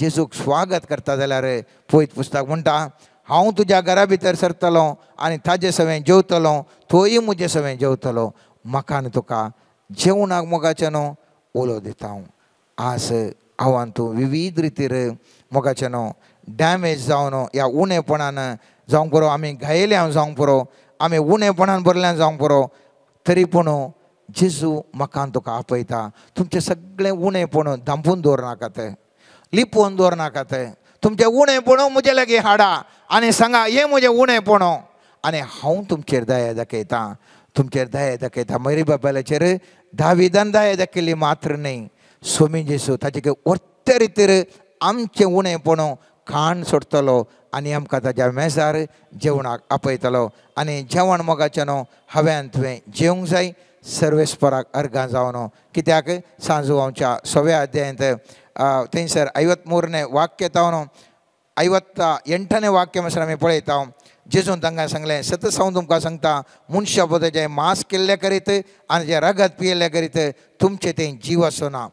जेजूक स्वागत करता जाल्यार पयत पुस्तक म्हणटा हांव तुज्या घरा भितर सरतलो आनी ताजे सवें जेवतलो तोय म्हजे सवें जेवतलो म्हाका आनी तुका जेवणाक मोगाचें न्हू उलो दिता हांव आज हांव तूं विवीध रितीर मोगाचें न्हू डॅमेज जावन ह्या उणेपणान जावंक पुरो आमी घायेल्या जावंक पुरो आमी उणेपणान भरल्यान जावंक पुरो तरी पूण जेजू म्हाका तुका आपयता तुमचें सगळें उणेपण धांपून दवरनाकात लिपोवन दवरनाकात तुमचें उणेपण म्हजे लागीं हाडा आनी सांगा हें म्हजें उणेपण आनी हांव तुमचेर दया दाखयता तुमचेर दया दाखयता मरी बाबाल्याचेर दाविदान दया दाखयली मात्र न्हय स्वामी जेजू ताचे वर्ते रितीर आमचें उणेपण खाण सोडटलो आनी आमकां ताज्या मेजार जेवणाक आपयतलो आनी जेवण मोगाचें न्हू हांवें तुवें जेवंक जाय सर्वेस्पराक अर्गां जावन कित्याक सांजू आमच्या 6व्या अध्यायांत थंयसर 53 वाक्य तावन 58 वाक्य म्हणसर आमी पळयता जेजून तांकां सांगलें सतत हांव तुमकां सांगता मनशा पोताचें मांस केल्लें करीत आनी जें रगत पियेल्लें करीत तुमचें तें जीव आसना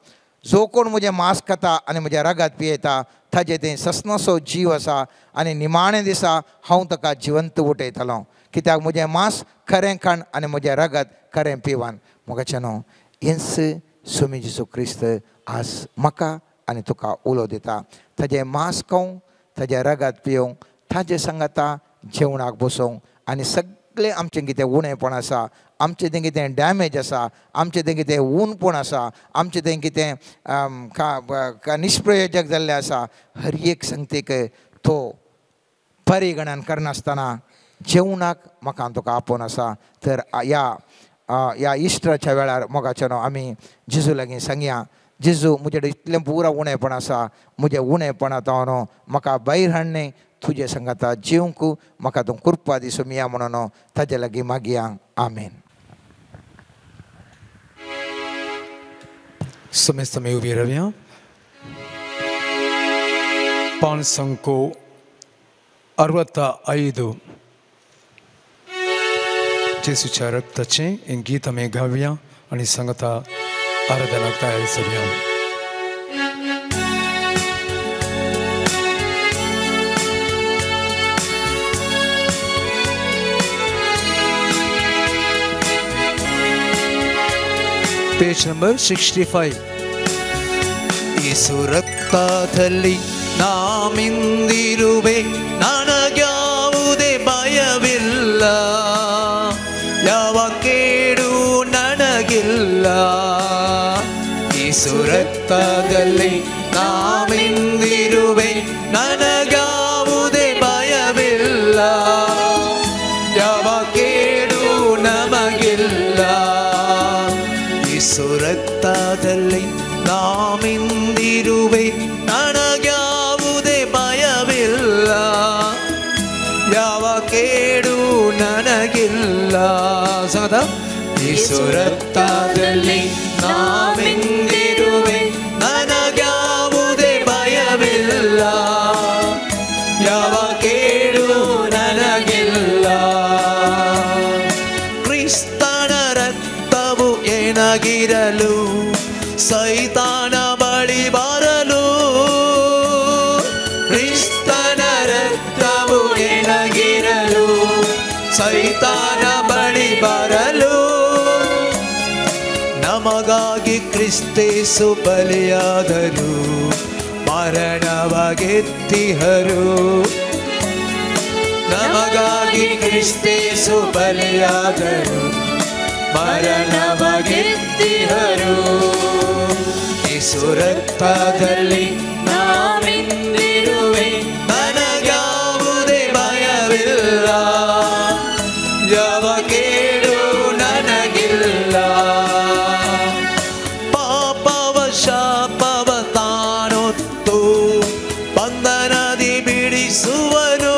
जो कोण म्हजें मांस खाता आनी म्हजें रगत पियेता ताजें तें ससनाचो जीव आसा आनी निमाणे दिसा हांव ताका जिवंत उठयतलो कित्याक म्हजें मांस खरें खाण आनी म्हजें रगत खरें पिवन मोगाचें न्हू हेंच स्वामी जेजू क्रिस्त आज म्हाका आनी तुका उलो दिता ताजें मांस खावंक ताजें रगत पिवंक ताजें सांगाता जेवणाक बसोवंक आनी सगळें आमचें कितें उणेपण आसा आमचें तें कितें डॅमेज आसा आमचें तें कितें ऊनपण आसा आमचें तें कितें निष्प्रयोजक जाल्लें आसा हर एक संगतीक तो परिगणन करनासतना जेवणाक म्हाका तुका आपोवन आसा. तर ह्या ह्या इश्टराच्या वेळार मोगाच्यानो आमी जेजू लागीं सांगया, जेजू म्हजे इतलें पुरा उणेपण आसा, म्हजें उणेपण आतां न्हू म्हाका भायर हाडणें तुजे सांगाता जेवंक म्हाका तूं कृपा दी सोमिया म्हणून ताजे लागीं मागया. आमेन. समेस्त आमी उबी रावया. 5 65 जेजूच्या रक्ताचें हें गीत आमी गावया आनी सांगता आराधनाक तयार जावया. Page number 65. ಯೇಸು ರಕ್ತದಲ್ಲಿ ನಾಮಿಂದಿರುವೆ, ನನಗ್ಯಾವುದೇ ಭಯವಿಲ್ಲ, ಯಾವ ಕೇಡು ನನಗಿಲ್ಲ. ಯೇಸು ರಕ್ತದಲ್ಲಿ ನಾಮಿಂದಿರುವೆ, ನನಗ್ಯಾವುದೇ ಭಯವಿಲ್ಲ, ಯಾವ ಕೇಡು ನಮಗಿಲ್ಲ. ಯೇಸು ರಕ್ತದಲ್ಲಿ ನಾಮಿಂದಿರುವೆ, ನನಗ್ಯಾವುದೇ ಭಯವಿಲ್ಲ, ಯಾವ ಕೇಡು ನನಗಿಲ್ಲ. ಸದಾ ಯೇಸು ರಕ್ತದಲ್ಲಿ ನಾಮಿಂದಿರುವೆ, ನನಗ್ಯಾವುದೇ ಭಯವಿಲ್ಲ, ಯಾವ ಕೇಡು ನನಗಿಲ್ಲ. ಕ್ರಿಸ್ತನ ರಕ್ತವು ಏನಾಗಿರಲು ಸೈತಾನ ಬಳಿ ಬರಲು, ಕ್ರಿಸ್ತನ ರಕ್ತವು ಏನಾಗಿರಲು ಸೈತಾನ ಬಳಿ ಬರಲು, ನಮಗಾಗಿ ಕ್ರಿಸ್ತೇಸು ಬಲಿಯಾದರು, ಮರಣವ ಗೆದ್ದಿಹರು. ನಮಗಾಗಿ ಕ್ರಿಸ್ತೇಸು ಬಲಿಯಾದರು, ಮರಣವ ಗೆದ್ದಿಹರು. ಯೇಸು ರಕ್ತದಲ್ಲಿ ನಾಮಿಂದಿರುವೆ, ನನಗ್ಯಾವುದೇ ಭಯವಿಲ್ಲ, ಯಾವ ಕೇಡು ನನಗಿಲ್ಲ. ಪಾಪವ ಶಾಪವ ತಾನೊತ್ತು ಬಂಧನದಿ ಬಿಡಿಸುವನು,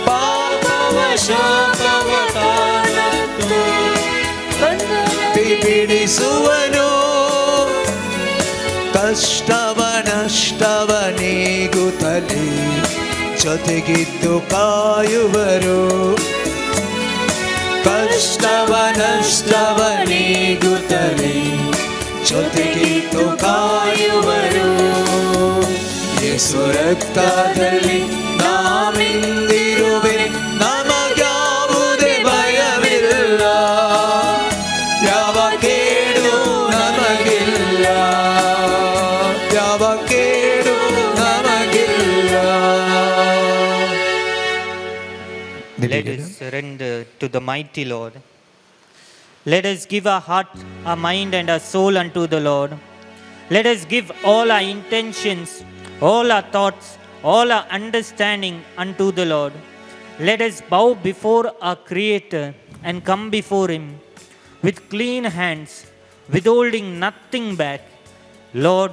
ಪಾಪವ ಶಾಪವ ತಾನೊತ್ತು ಬಂಧನದಿ ಬಿಡಿಸುವನು. ಕಷ್ಟವ ನಷ್ಟವ ನೀಗುತ್ತಲೇ ಜೊತೆಗಿದ್ದು ಕಾಯುವರು, ಕಷ್ಟವ ನಷ್ಟವ ನೀಗುತ್ತಲೇ ಜೊತೆಗಿದ್ದು ಕಾಯುವರು. ಯೇಸು ರಕ್ತದಲ್ಲಿ ನಾಮಿಂದಿರುವೆ, ನಮಗ್ಯಾವುದೇ ಭಯವಿಲ್ಲ, ಯಾವ ಕೇಡು ನಮಗಿಲ್ಲ, ಯಾವ ಕೇಡು ನಮಗಿಲ್ಲ. Let us surrender to the mighty Lord. Let us give our heart, our mind and our soul unto the Lord. Let us give all our intentions, all our thoughts, all our understanding unto the Lord. Let us bow before our Creator and come before Him with clean hands, withholding nothing back. Lord,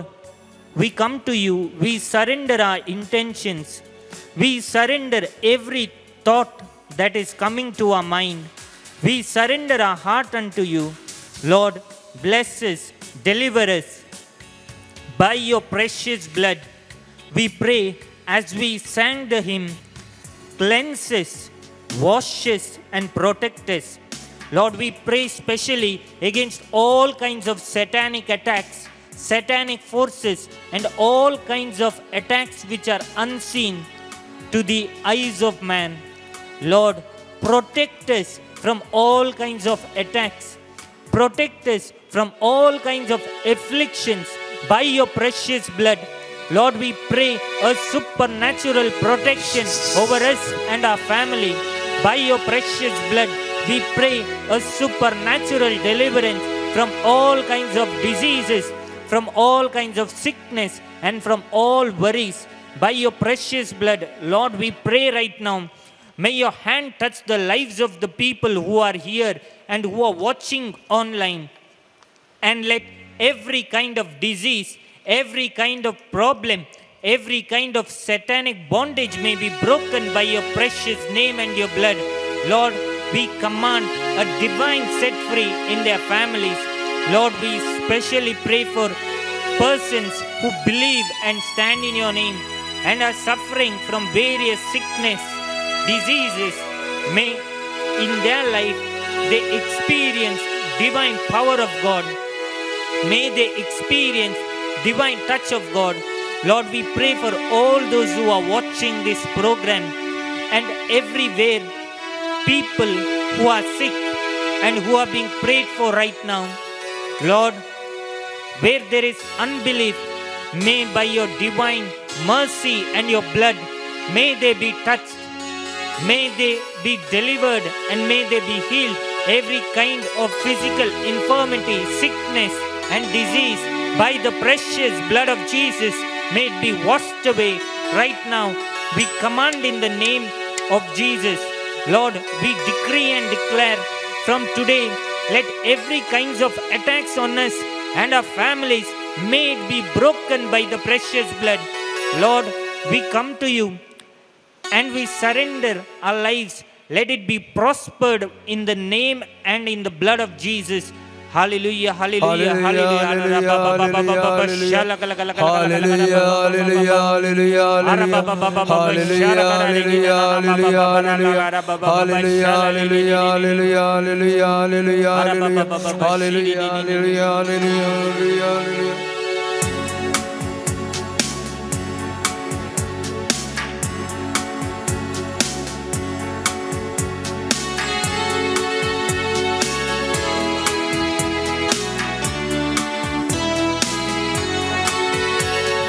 we come to you, we surrender our intentions, we surrender every thought that is coming to our mind. We surrender our heart unto you. Lord, bless us, deliver us by your precious blood. We pray as we sang the hymn, cleanse us, wash us and protect us. Lord, we pray specially against all kinds of satanic attacks, satanic forces and all kinds of attacks which are unseen to the eyes of man. Lord, protect us from all kinds of attacks. Protect us from all kinds of afflictions by your precious blood. Lord, we pray a supernatural protection over us and our family. By your precious blood, we pray a supernatural deliverance from all kinds of diseases, from all kinds of sickness, and from all worries. By your precious blood, Lord, we pray right now May your hand touch the lives of the people who are here and who are watching online. And let every kind of disease, every kind of problem, every kind of satanic bondage may be broken by your precious name and your blood. Lord, we command a divine set free in their families. Lord, we specially pray for persons who believe and stand in your name and are suffering from various sickness, diseases. May in their life they experience divine power of God. May they experience divine touch of God. Lord, we pray for all those who are watching this program and everywhere, people who are sick and who are being prayed for right now. Lord, where there is unbelief, may by your divine mercy and your blood, may they be touched, may they be delivered, and may they be healed. Every kind of physical infirmity, sickness and disease, by the precious blood of Jesus, may it be washed away right now. We command in the name of Jesus. Lord, we decree and declare from today, let every kinds of attacks on us and our families, may it be broken by the precious blood. Lord, we come to you and we surrender our lives. Let it be prospered in the name and in the blood of Jesus. Hallelujah, hallelujah, hallelujah, hallelujah, hallelujah, hallelujah.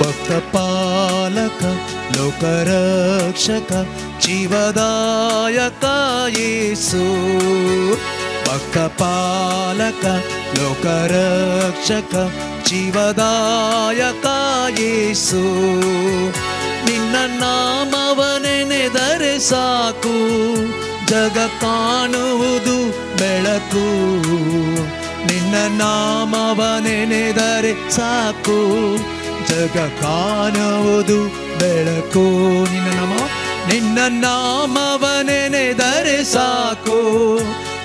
ಭಕ್ತಪಾಲಕ ಲೋಕರಕ್ಷಕ ಜೀವದಾಯಕ ಯೇಸು, ಭಕ್ತಪಾಲಕ ಲೋಕರಕ್ಷಕ ಜೀವದಾಯಕ ಯೇಸು, ನಿನ್ನ ನಾಮವನೆನೆದರೆ ಸಾಕು ಜಗ ಕಾಣುವುದು ಬೆಳಕು, ನಿನ್ನ ನಾಮವನೆನೆದರೆ ಸಾಕು ಜಗ ಕಾಣುವುದು ಬೆಳಕು, ನಿನ್ನ ನಾಮ ನಿನ್ನ ನಾಮವನೆನೆದರೆ ಸಾಕು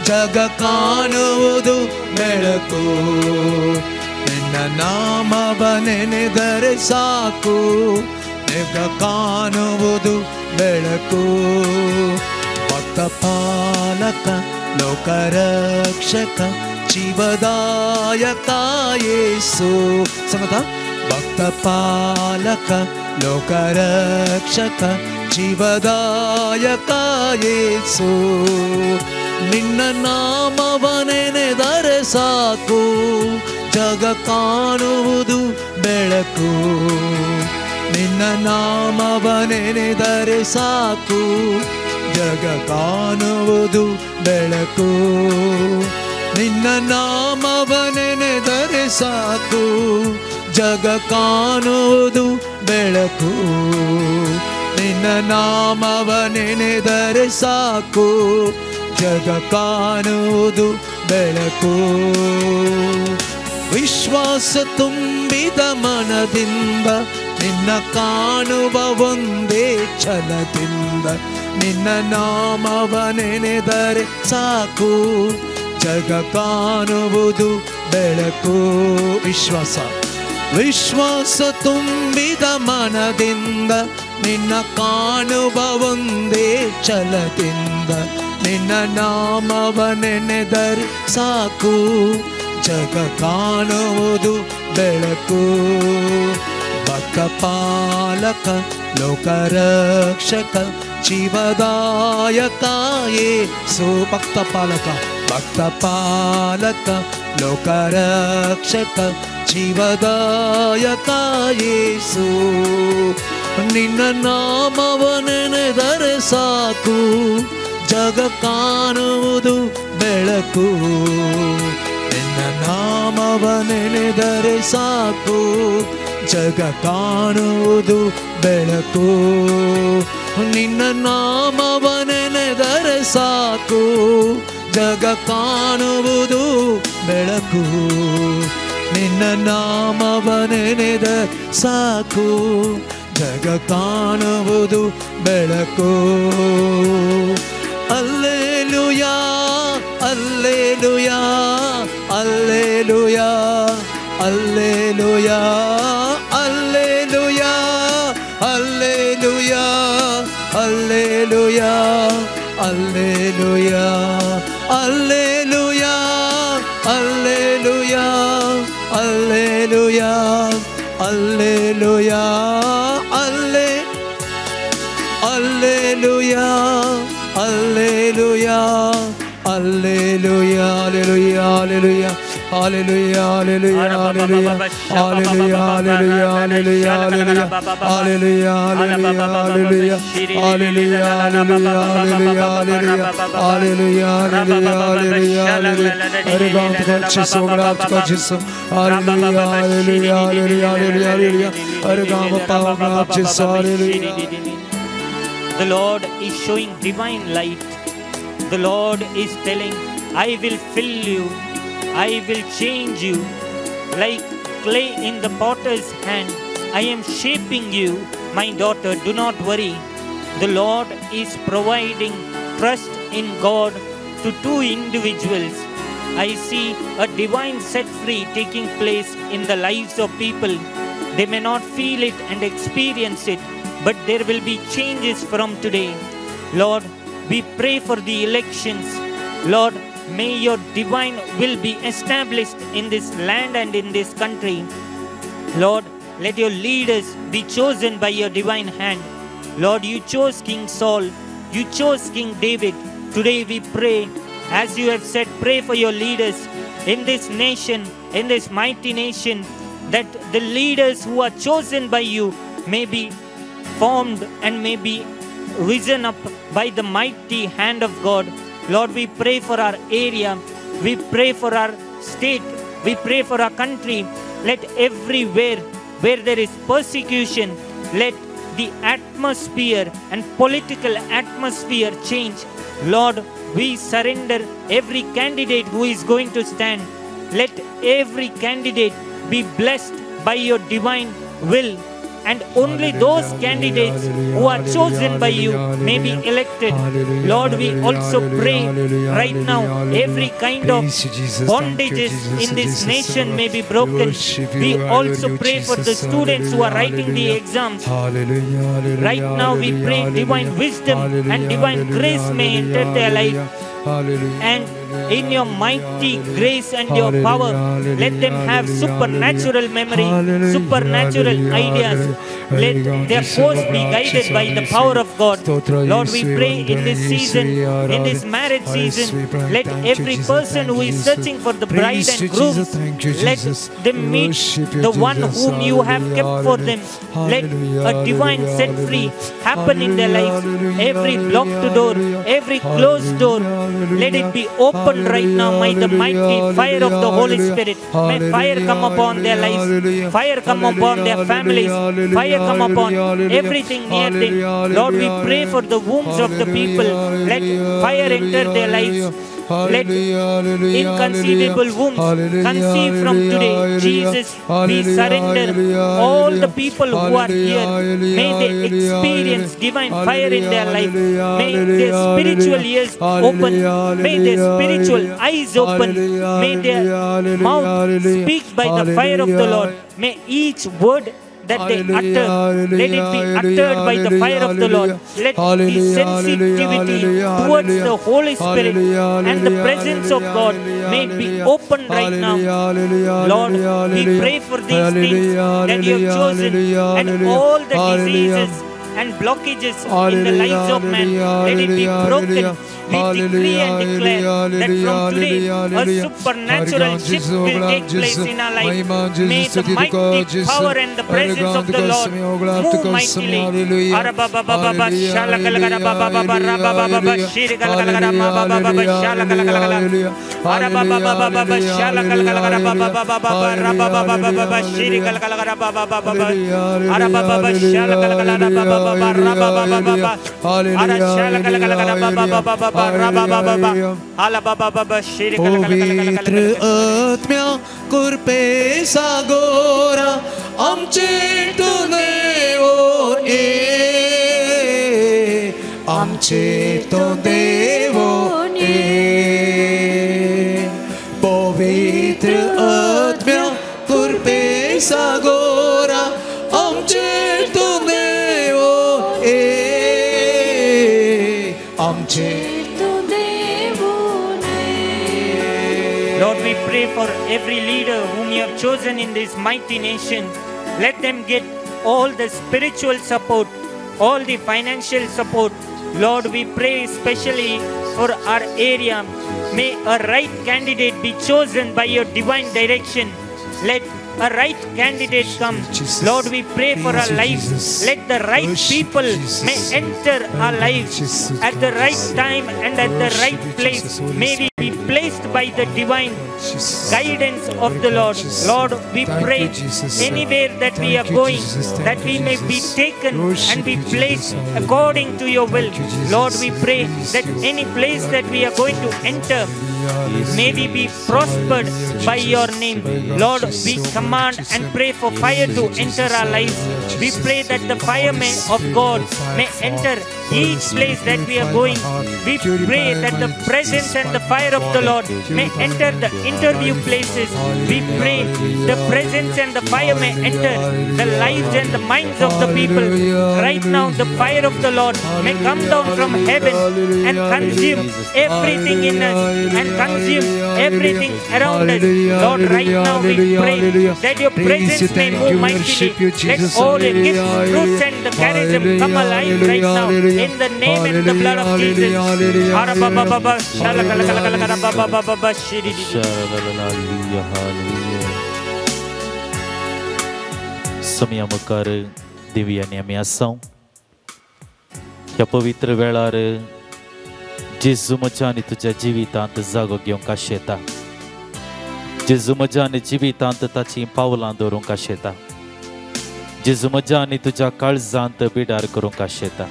ಜಗ ಕಾಣುವುದು ಬೆಳಕು, ನಿನ್ನ ನಾಮವನೆನೆದರೆ ಸಾಕು ಜಗ ಕಾಣುವುದು ಬೆಳಕು. ಭಕ್ತಪಾಲಕ ಲೋಕರಕ್ಷಕ ಜೀವದಾಯಕ ಯೇಸು, ಸಮತ ಭಕ್ತಪಾಲಕ ಲೋಕರಕ್ಷಕ ಜೀವದಾಯಕ ಯೇಸು, ನಿನ್ನ ನಾಮವನೆನೆದರೆ ಸಾಕು ಜಗ ಕಾಣುವುದು ಬೆಳಕು, ನಿನ್ನ ನಾಮವನೆನೆದರೆ ಸಾಕು ಜಗ ಕಾಣುವುದು ಬೆಳಕು, ನಿನ್ನ ನಾಮವನೆನೆದರೆ ಸಾಕು ಜಗ ಕಾಣುವುದು ಬೆಳಕು, ನಿನ್ನ ನಾಮವನೆನೆದರೆ ಸಾಕು ಜಗ ಕಾಣುವುದು ಬೆಳಕು. ವಿಶ್ವಾಸ ತುಂಬಿದ ಮನದಿಂದ ನಿನ್ನ ಕಾಣುವ ಒಂದೇ ಛಲದಿಂದ, ನಿನ್ನ ನಾಮವನೆನೆದರೆ ಸಾಕು ಜಗ ಕಾಣುವುದು ಬೆಳಕು. ವಿಶ್ವಾಸ ವಿಶ್ವಾಸ ತುಂಬಿದ ಮನದಿಂದ ನಿನ್ನ ಕಾಣುವ ಒಂದೇ ಛಲದಿಂದ, ನಿನ್ನ ನಾಮವನೆನೆದರೆ ಸಾಕು ಜಗ ಕಾಣುವುದು ಬೆಳಕು. ಭಕ್ತಪಾಲಕ ಲೋಕರಕ್ಷಕ ಜೀವದಾಯಕ ಯೇಸು, ಭಕ್ತಪಾಲಕ ಭಕ್ತಪಾಲಕ ಲೋಕರಕ್ಷಕ ಜೀವದಾಯಕ ಯೇಸು, ನಿನ್ನ ನಾಮವನೆನೆದರೆ ಸಾಕು ಜಗ ಕಾಣುವುದು ಬೆಳಕು, ನಿನ್ನ ನಾಮವನೆನೆದರೆ ಸಾಕು ಜಗ ಕಾಣುವುದು ಬೆಳಕು. ನಿನ್ನ ನಾಮವ ನೆನೆದರೆ ಸಾಕು, ಜಗ ಕಾಣುವುದು ಬೆಳಕು. ನಿನ್ನ ನಾಮವ ನೆನೆದರೆ ಸಾಕು, ಜಗ ಕಾಣುವುದು ಬೆಳಕು. Alleluia, alleluia, alleluia, alleluia, alleluia, alleluia, alleluia, alleluia, alleluia, alleluia, alleluia, alleluia, alle alleluia, alleluia, alleluia, alleluia, alleluia, alleluia, alleluia, alleluia, alleluia, alleluia, alleluia, alleluia, alleluia, alleluia, alleluia, alleluia, alleluia, alleluia, alleluia, alleluia. अरे गाँव का जिसो गुलाब का जिसो, alleluia, alleluia, alleluia, alleluia, alleluia. अरे गाँव पाओ गुलाब जिसो, alleluia. The Lord is showing divine light. The Lord is telling, I will fill you, I will change you. Like clay in the potter's hand, I am shaping you, my daughter, do not worry. The Lord is providing trust in God to two individuals. I see a divine set free taking place in the lives of people. They may not feel it and experience it, but there will be changes from today. Lord, we pray for the elections. Lord, may your divine will be established in this land and in this country. Lord, let your leaders be chosen by your divine hand. Lord, you chose King Saul. You chose King David. Today we pray, as you have said, pray for your leaders in this nation, in this mighty nation, that the leaders who are chosen by you may be formed and may be risen up by the mighty hand of God. Lord, we pray for our area, we pray for our state, we pray for our country. Let everywhere where there is persecution, let the atmosphere and political atmosphere change. Lord, we surrender every candidate who is going to stand. Let every candidate be blessed by your divine will. And only those candidates who are chosen by you may be elected. Lord, we also pray right now, every kind of bondages in this nation may be broken. We also pray for the students who are writing the exams. Right now we pray divine wisdom and divine grace may enter their life. And in your mighty grace and your power, let them have supernatural memory, supernatural ideas. Let their course be guided by the power of God. Lord, we pray in this season, in this marriage season, let every person who is searching for the bride and groom, let them meet the one whom you have kept for them. Let a divine set free happen in their lives. Every blocked door, every closed door, let it be opened right now by the mighty fire of the Holy Spirit. May fire come upon their lives, fire come upon their families, fire come upon everything near them. Lord, we pray for the wombs of the people. Let fire enter their lives. Let inconceivable wombs conceive from today. Jesus, we surrender all the people who are here. May they experience divine fire in their life. May their spiritual ears open. May their spiritual eyes open. May their mouth speak by the fire of the Lord. May each word that they utter, let it be uttered by the fire of the Lord. Let the sensitivity towards the Holy Spirit and the presence of God may it be opened right now. Lord, we pray for these things that you have chosen, and all the diseases and blockages in the lives of man, let it be broken. We decree and declare that from today a supernatural shift will take place in our life. May the mighty power and the presence of the Lord move mightily. पवित्र आत्म्या कृपे सागोरा आमचे तूं देवो ए आमचे तूं देवो ए पवित्र आत्म्या कृपे सागोरा आमचे तूं देवो ए आमचे. Lord, we pray for every leader whom you have chosen in this mighty nation. Let them get all the spiritual support, all the financial support. Lord, we pray especially for our area. May a right candidate be chosen by your divine direction. Let a right candidate come. Lord, we pray for our lives. Let the right people may enter our lives at the right time and at the right place. May we be placed by the divine guidance of the Lord. Lord, we pray anywhere that we are going, that we may be taken and be placed according to your will. Lord, we pray that any place that we are going to enter, may we be prospered by your name. Lord, we command and pray for fire to enter our lives. We pray that the fire of God may enter each place that we are going. We pray that the presence and the fire of the Lord may enter the interview places. We pray the presence and the fire may enter the lives and the minds of the people. Right now, the fire of the Lord may come down from heaven and consume everything in us and consume everything around us. Lord, right now we pray that your presence may move mightily. Let all the gifts, fruits and the charism come alive right now in the name and the blood of Jesus. Saumya मुखार दिव्यांनी आमी आसा ह्या पवित्र वेळार जेजू म्हज्या आनी तुज्या जिवितांत जागो घेवंक आशेता. जेजू म्हज्या आनी जिवितांत ताचीं पावलां दवरूंक आशेता. जेजू म्हज्या आनी तुज्या काळजांत बिडार करूंक आशेता.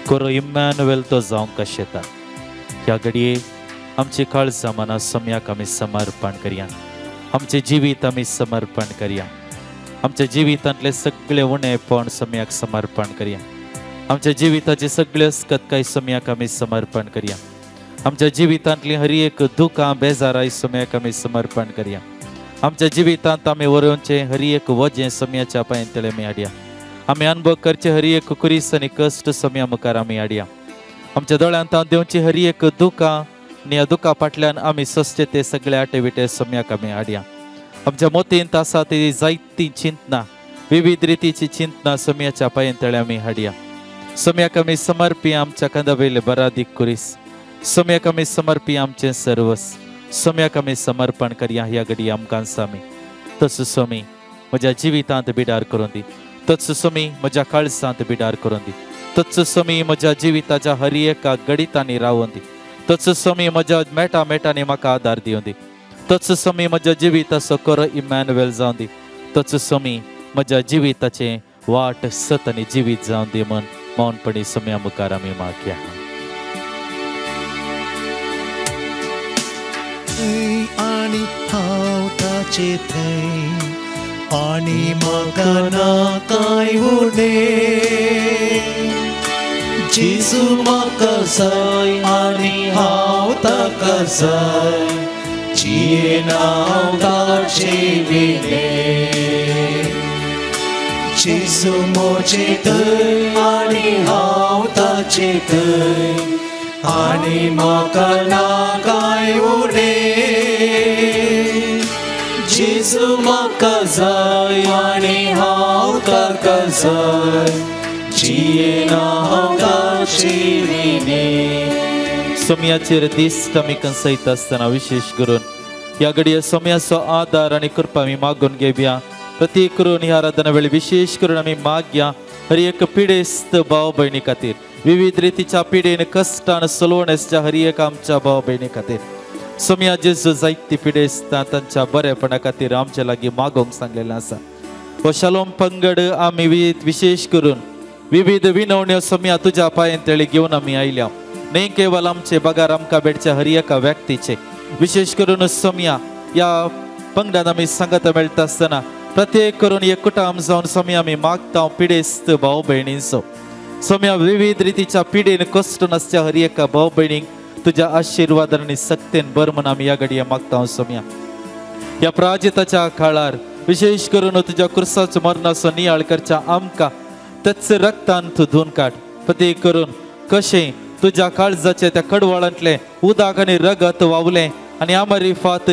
कोरो इम्मॅन्युएल तो जावंक आशेता. ह्या घडये आमची काळजां मनां सोम्याक आमी समर्पण करया. आमचें जिवीत आमी समर्पण करया. आमच्या जिवितांतले सगळे उणेपण सोम्याक समर्पण करया. आमच्या जिविताचे सगळे अस्कतकाय सोम्याक आमी समर्पण करया. आमच्या जिवितांतली हर एक दुखां बेजाराय सोम्याक आमी समर्पण करया. आमच्या जिवितांत आमी वरोवचें हर एक वजें सोम्याच्या पांयांतले आमी हाडया. आमी अनुभव करचे हर एक कुरीस आनी कश्ट सोम्या मुखार आमी हाडया. आमच्या दोळ्यांत देंवची हर एक दुखां आनी ह्या दुखा फाटल्यान आमी सोंसचे ते सगळे आटेविटे सोम्याक आमी हाडया. आमच्या मोतींत आसा ती जायतीं चिंतना, विविध रितीची चिंतना सोम्याच्या पांयांतले आमी हाडया. सोम्याक आमी समर्पी आमच्या कांदा वयले बरादीक कुरीस. सोम्याक आमी समर्पी आमचें सर्वस. सोम्याक आमी समर्पण करया ह्या घडये आमकां सामी. तसो सोमी म्हज्या जिवितांत बिडार करून दी. तत्सो सोमी म्हज्या काळजांत बिडार करून दी. तत्सो सोमी म्हज्या जिविताच्या हर एका गडितांनी रावून दी. तत्सो सोमी म्हज्या मेटा मेटांनी म्हाका आदार दिवं दी. तत्सो सोमी म्हज्या जिविताचो करो इमॅन्युएल जावं दी. तत्सो सोमी म्हज्या जिविताचें वाट सत आनी जिवीत जावं दी म्हण मौनपणी सोम्या मुखार आमी मागया. आनी हांव ताचे थंय आनी म्हाका ना कांय उणें. जेजू म्हाका जाय आनी हांव ताका जाय. जियेना हांव ताचे विणें. जेजू म्हजे थंय आनी हांव ताचे थंय आनी म्हाका ना कांय उणें. जेजू म्हाका जाय आनी हांव ताका जाय. जियेना हांव ताचे विणें. सोमयाचेर दिश्ट आमी कंसयता आसतना विशेश करून ह्या घडये सोमयाचो आदार आनी कृपा आमी मागून घेवया. प्रत्येक करून ह्या आराधना वेळी विशेश करून आमी मागया हर एक पिडेस्त भाव भयणी खातीर, विविध रितीच्या पिडेन कश्टान सलवणेच्या हर एक आमच्या भाव भयणी खातीर. सोमया जेजू जायती पिडेस्तां तांच्या बरेपणा खातीर आमच्या लागीं मागोवंक सांगलेलें आसा. हो शालोम पंगड आमी विशेश करून विविध विनवण्यो सोमया तुज्या पांयेन तेळी घेवन आमी आयल्या. न्ही केवल आमचे बगार आमकां भेटच्या हर एका व्यक्तीचे विशेश करून सोमया ह्या पंगडान आमी सांगता मेळटा आसतना प्रत्येक करून एकूटाम जावन सोमया आमी मागता पिडेस्त भाव भयणींचो. सोमया विविध रितीच्या पिडेन कश्ट नासच्या हर एका भाव भयणींक तुज्या आशिर्वादान आनी सक्तेन बर म्हूण आमी ह्या घडये मागता. सोमया ह्या प्राजिताच्या काळार विशेश करून तुज्या कुर्साचो मरणाचो नियाळ करच्या आमकां तेच रक्तान तूं धुवन काड. प्रत्येक करून कशें तुज्या काळजाचे त्या कडवळांतलें उदक आनी रगत वावलें आनी आमारी फात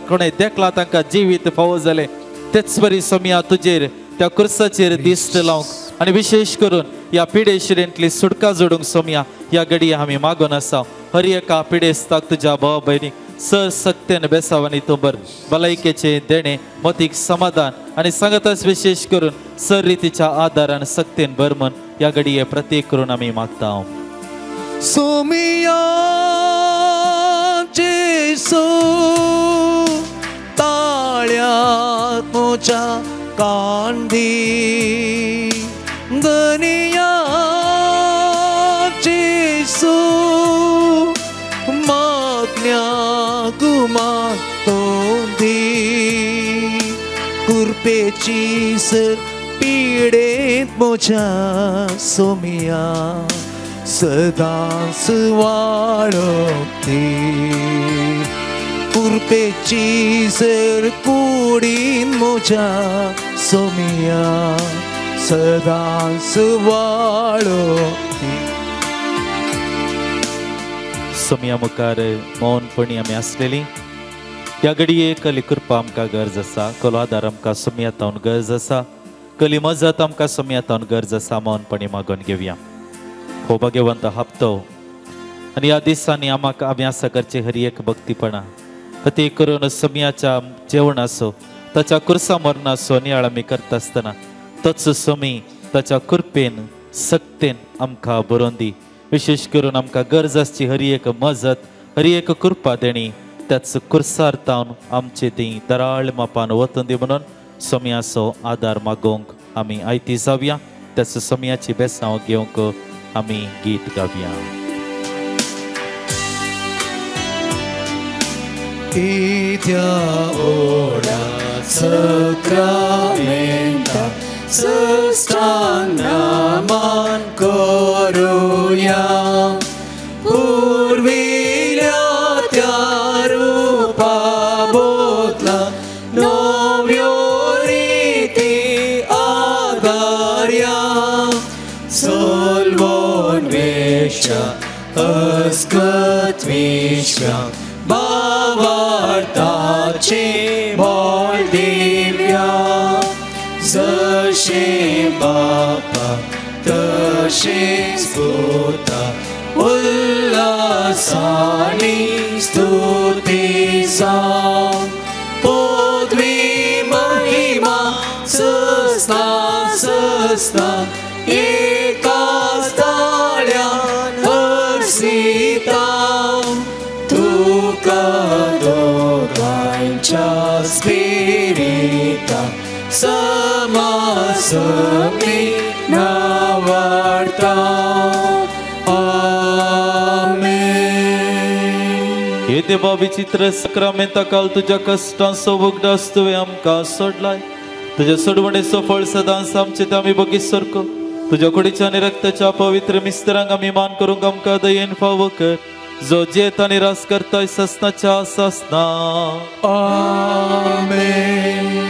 कोणें देखला तांकां जिवीत फावो जालें, तेच परी सोमया तुजेर त्या कुर्साचेर दिश्ट लावंक आनी विशेश करून ह्या पिडेशिरेंतली सुटका जोडूंक सोमया ह्या घडये आमी मागून आसा. हर एका पिडेस्ताक तुज्या भाव भयणीक सर सक्तेन बेसाव आनी तूं बर भलायकेचें देणें मतीक समाधान आनी सांगताच विशेश करून सर रितीच्या आदारान सक्तेन बर म्हण ह्या घडये प्रत्येक करून आमी मागता. सोमिया जेसू ताळ्यात मोच्या कांदी दनिया जेसू मागण्या गुमा तोंदी कुरपेची सर पिडेंत मोच्या सोमिया सदांच वाडोवती कुरपेची सर कुडीन मोच्या सोमिया सदांच वाडोवती. सोमया मुखार मौनपणी आमी आसलेली ह्या घडये कली कृपा आमकां गरज आसा, कलो आदार आमकां सोमया तावन गरज आसा, कली मजत आमकां सोमया तावन गरज आसा. मौनपणी मागून घेवया. हो भाग्यवंत हप्तो आनी ह्या दिसांनी आमकां आमी आसा करचे हर एक भक्तीपणा प्रत्येक करून सोमयाच्या जेवणाचो ताच्या कुर्सा मरणाचो नियाळ आमी करता आसतना तोच सोमी ताच्या कृपेन सक्तेन आमकां बरोवन दी. विशेश करून आमकां गरज आसची हर एक मजत हर एक कृपा देणी त्याच कुर्सार तावन आमचे ती दराळ मापान वतून दी म्हणून सोमयाचो आदार मागोवंक आमी आयती जावया. त्याच सोमयाची बेसांव घेवंक आमी गीत गावया. इत्या ओडा सक्रामेंता सष्टांगनामान करूया पूर्विल्या त्या रूपा बोतला नव्यो रीती आदार्या सोलवोन वेश्या अस्कत विश्वा भावार्थाचे मोल दिव्या जशे बापा तशेच पुता उल्हासानी स्तुती जावं पदवी महिमा सस्ना सस्ना एकाच ताळ्यान हर्षिता तुका दोगांच्या स्पिरिता समासमी नावाडता. आमेन. हे देवा विचित्र सक्रामेंता काल तुज्या कश्टांचो उगडास तुवें आमकां सोडलाय. तुज्या सोडवणेचो फळ सदांच आमचे ते आमी बगीत सारको तुज्या कुडीच्या आनी रक्ताच्या पवित्र मिस्तरांक आमी मान करूंक आमकां दयेन फावो कर जो जेत आनी रास करताय ससनाच्या ससना. आमेन.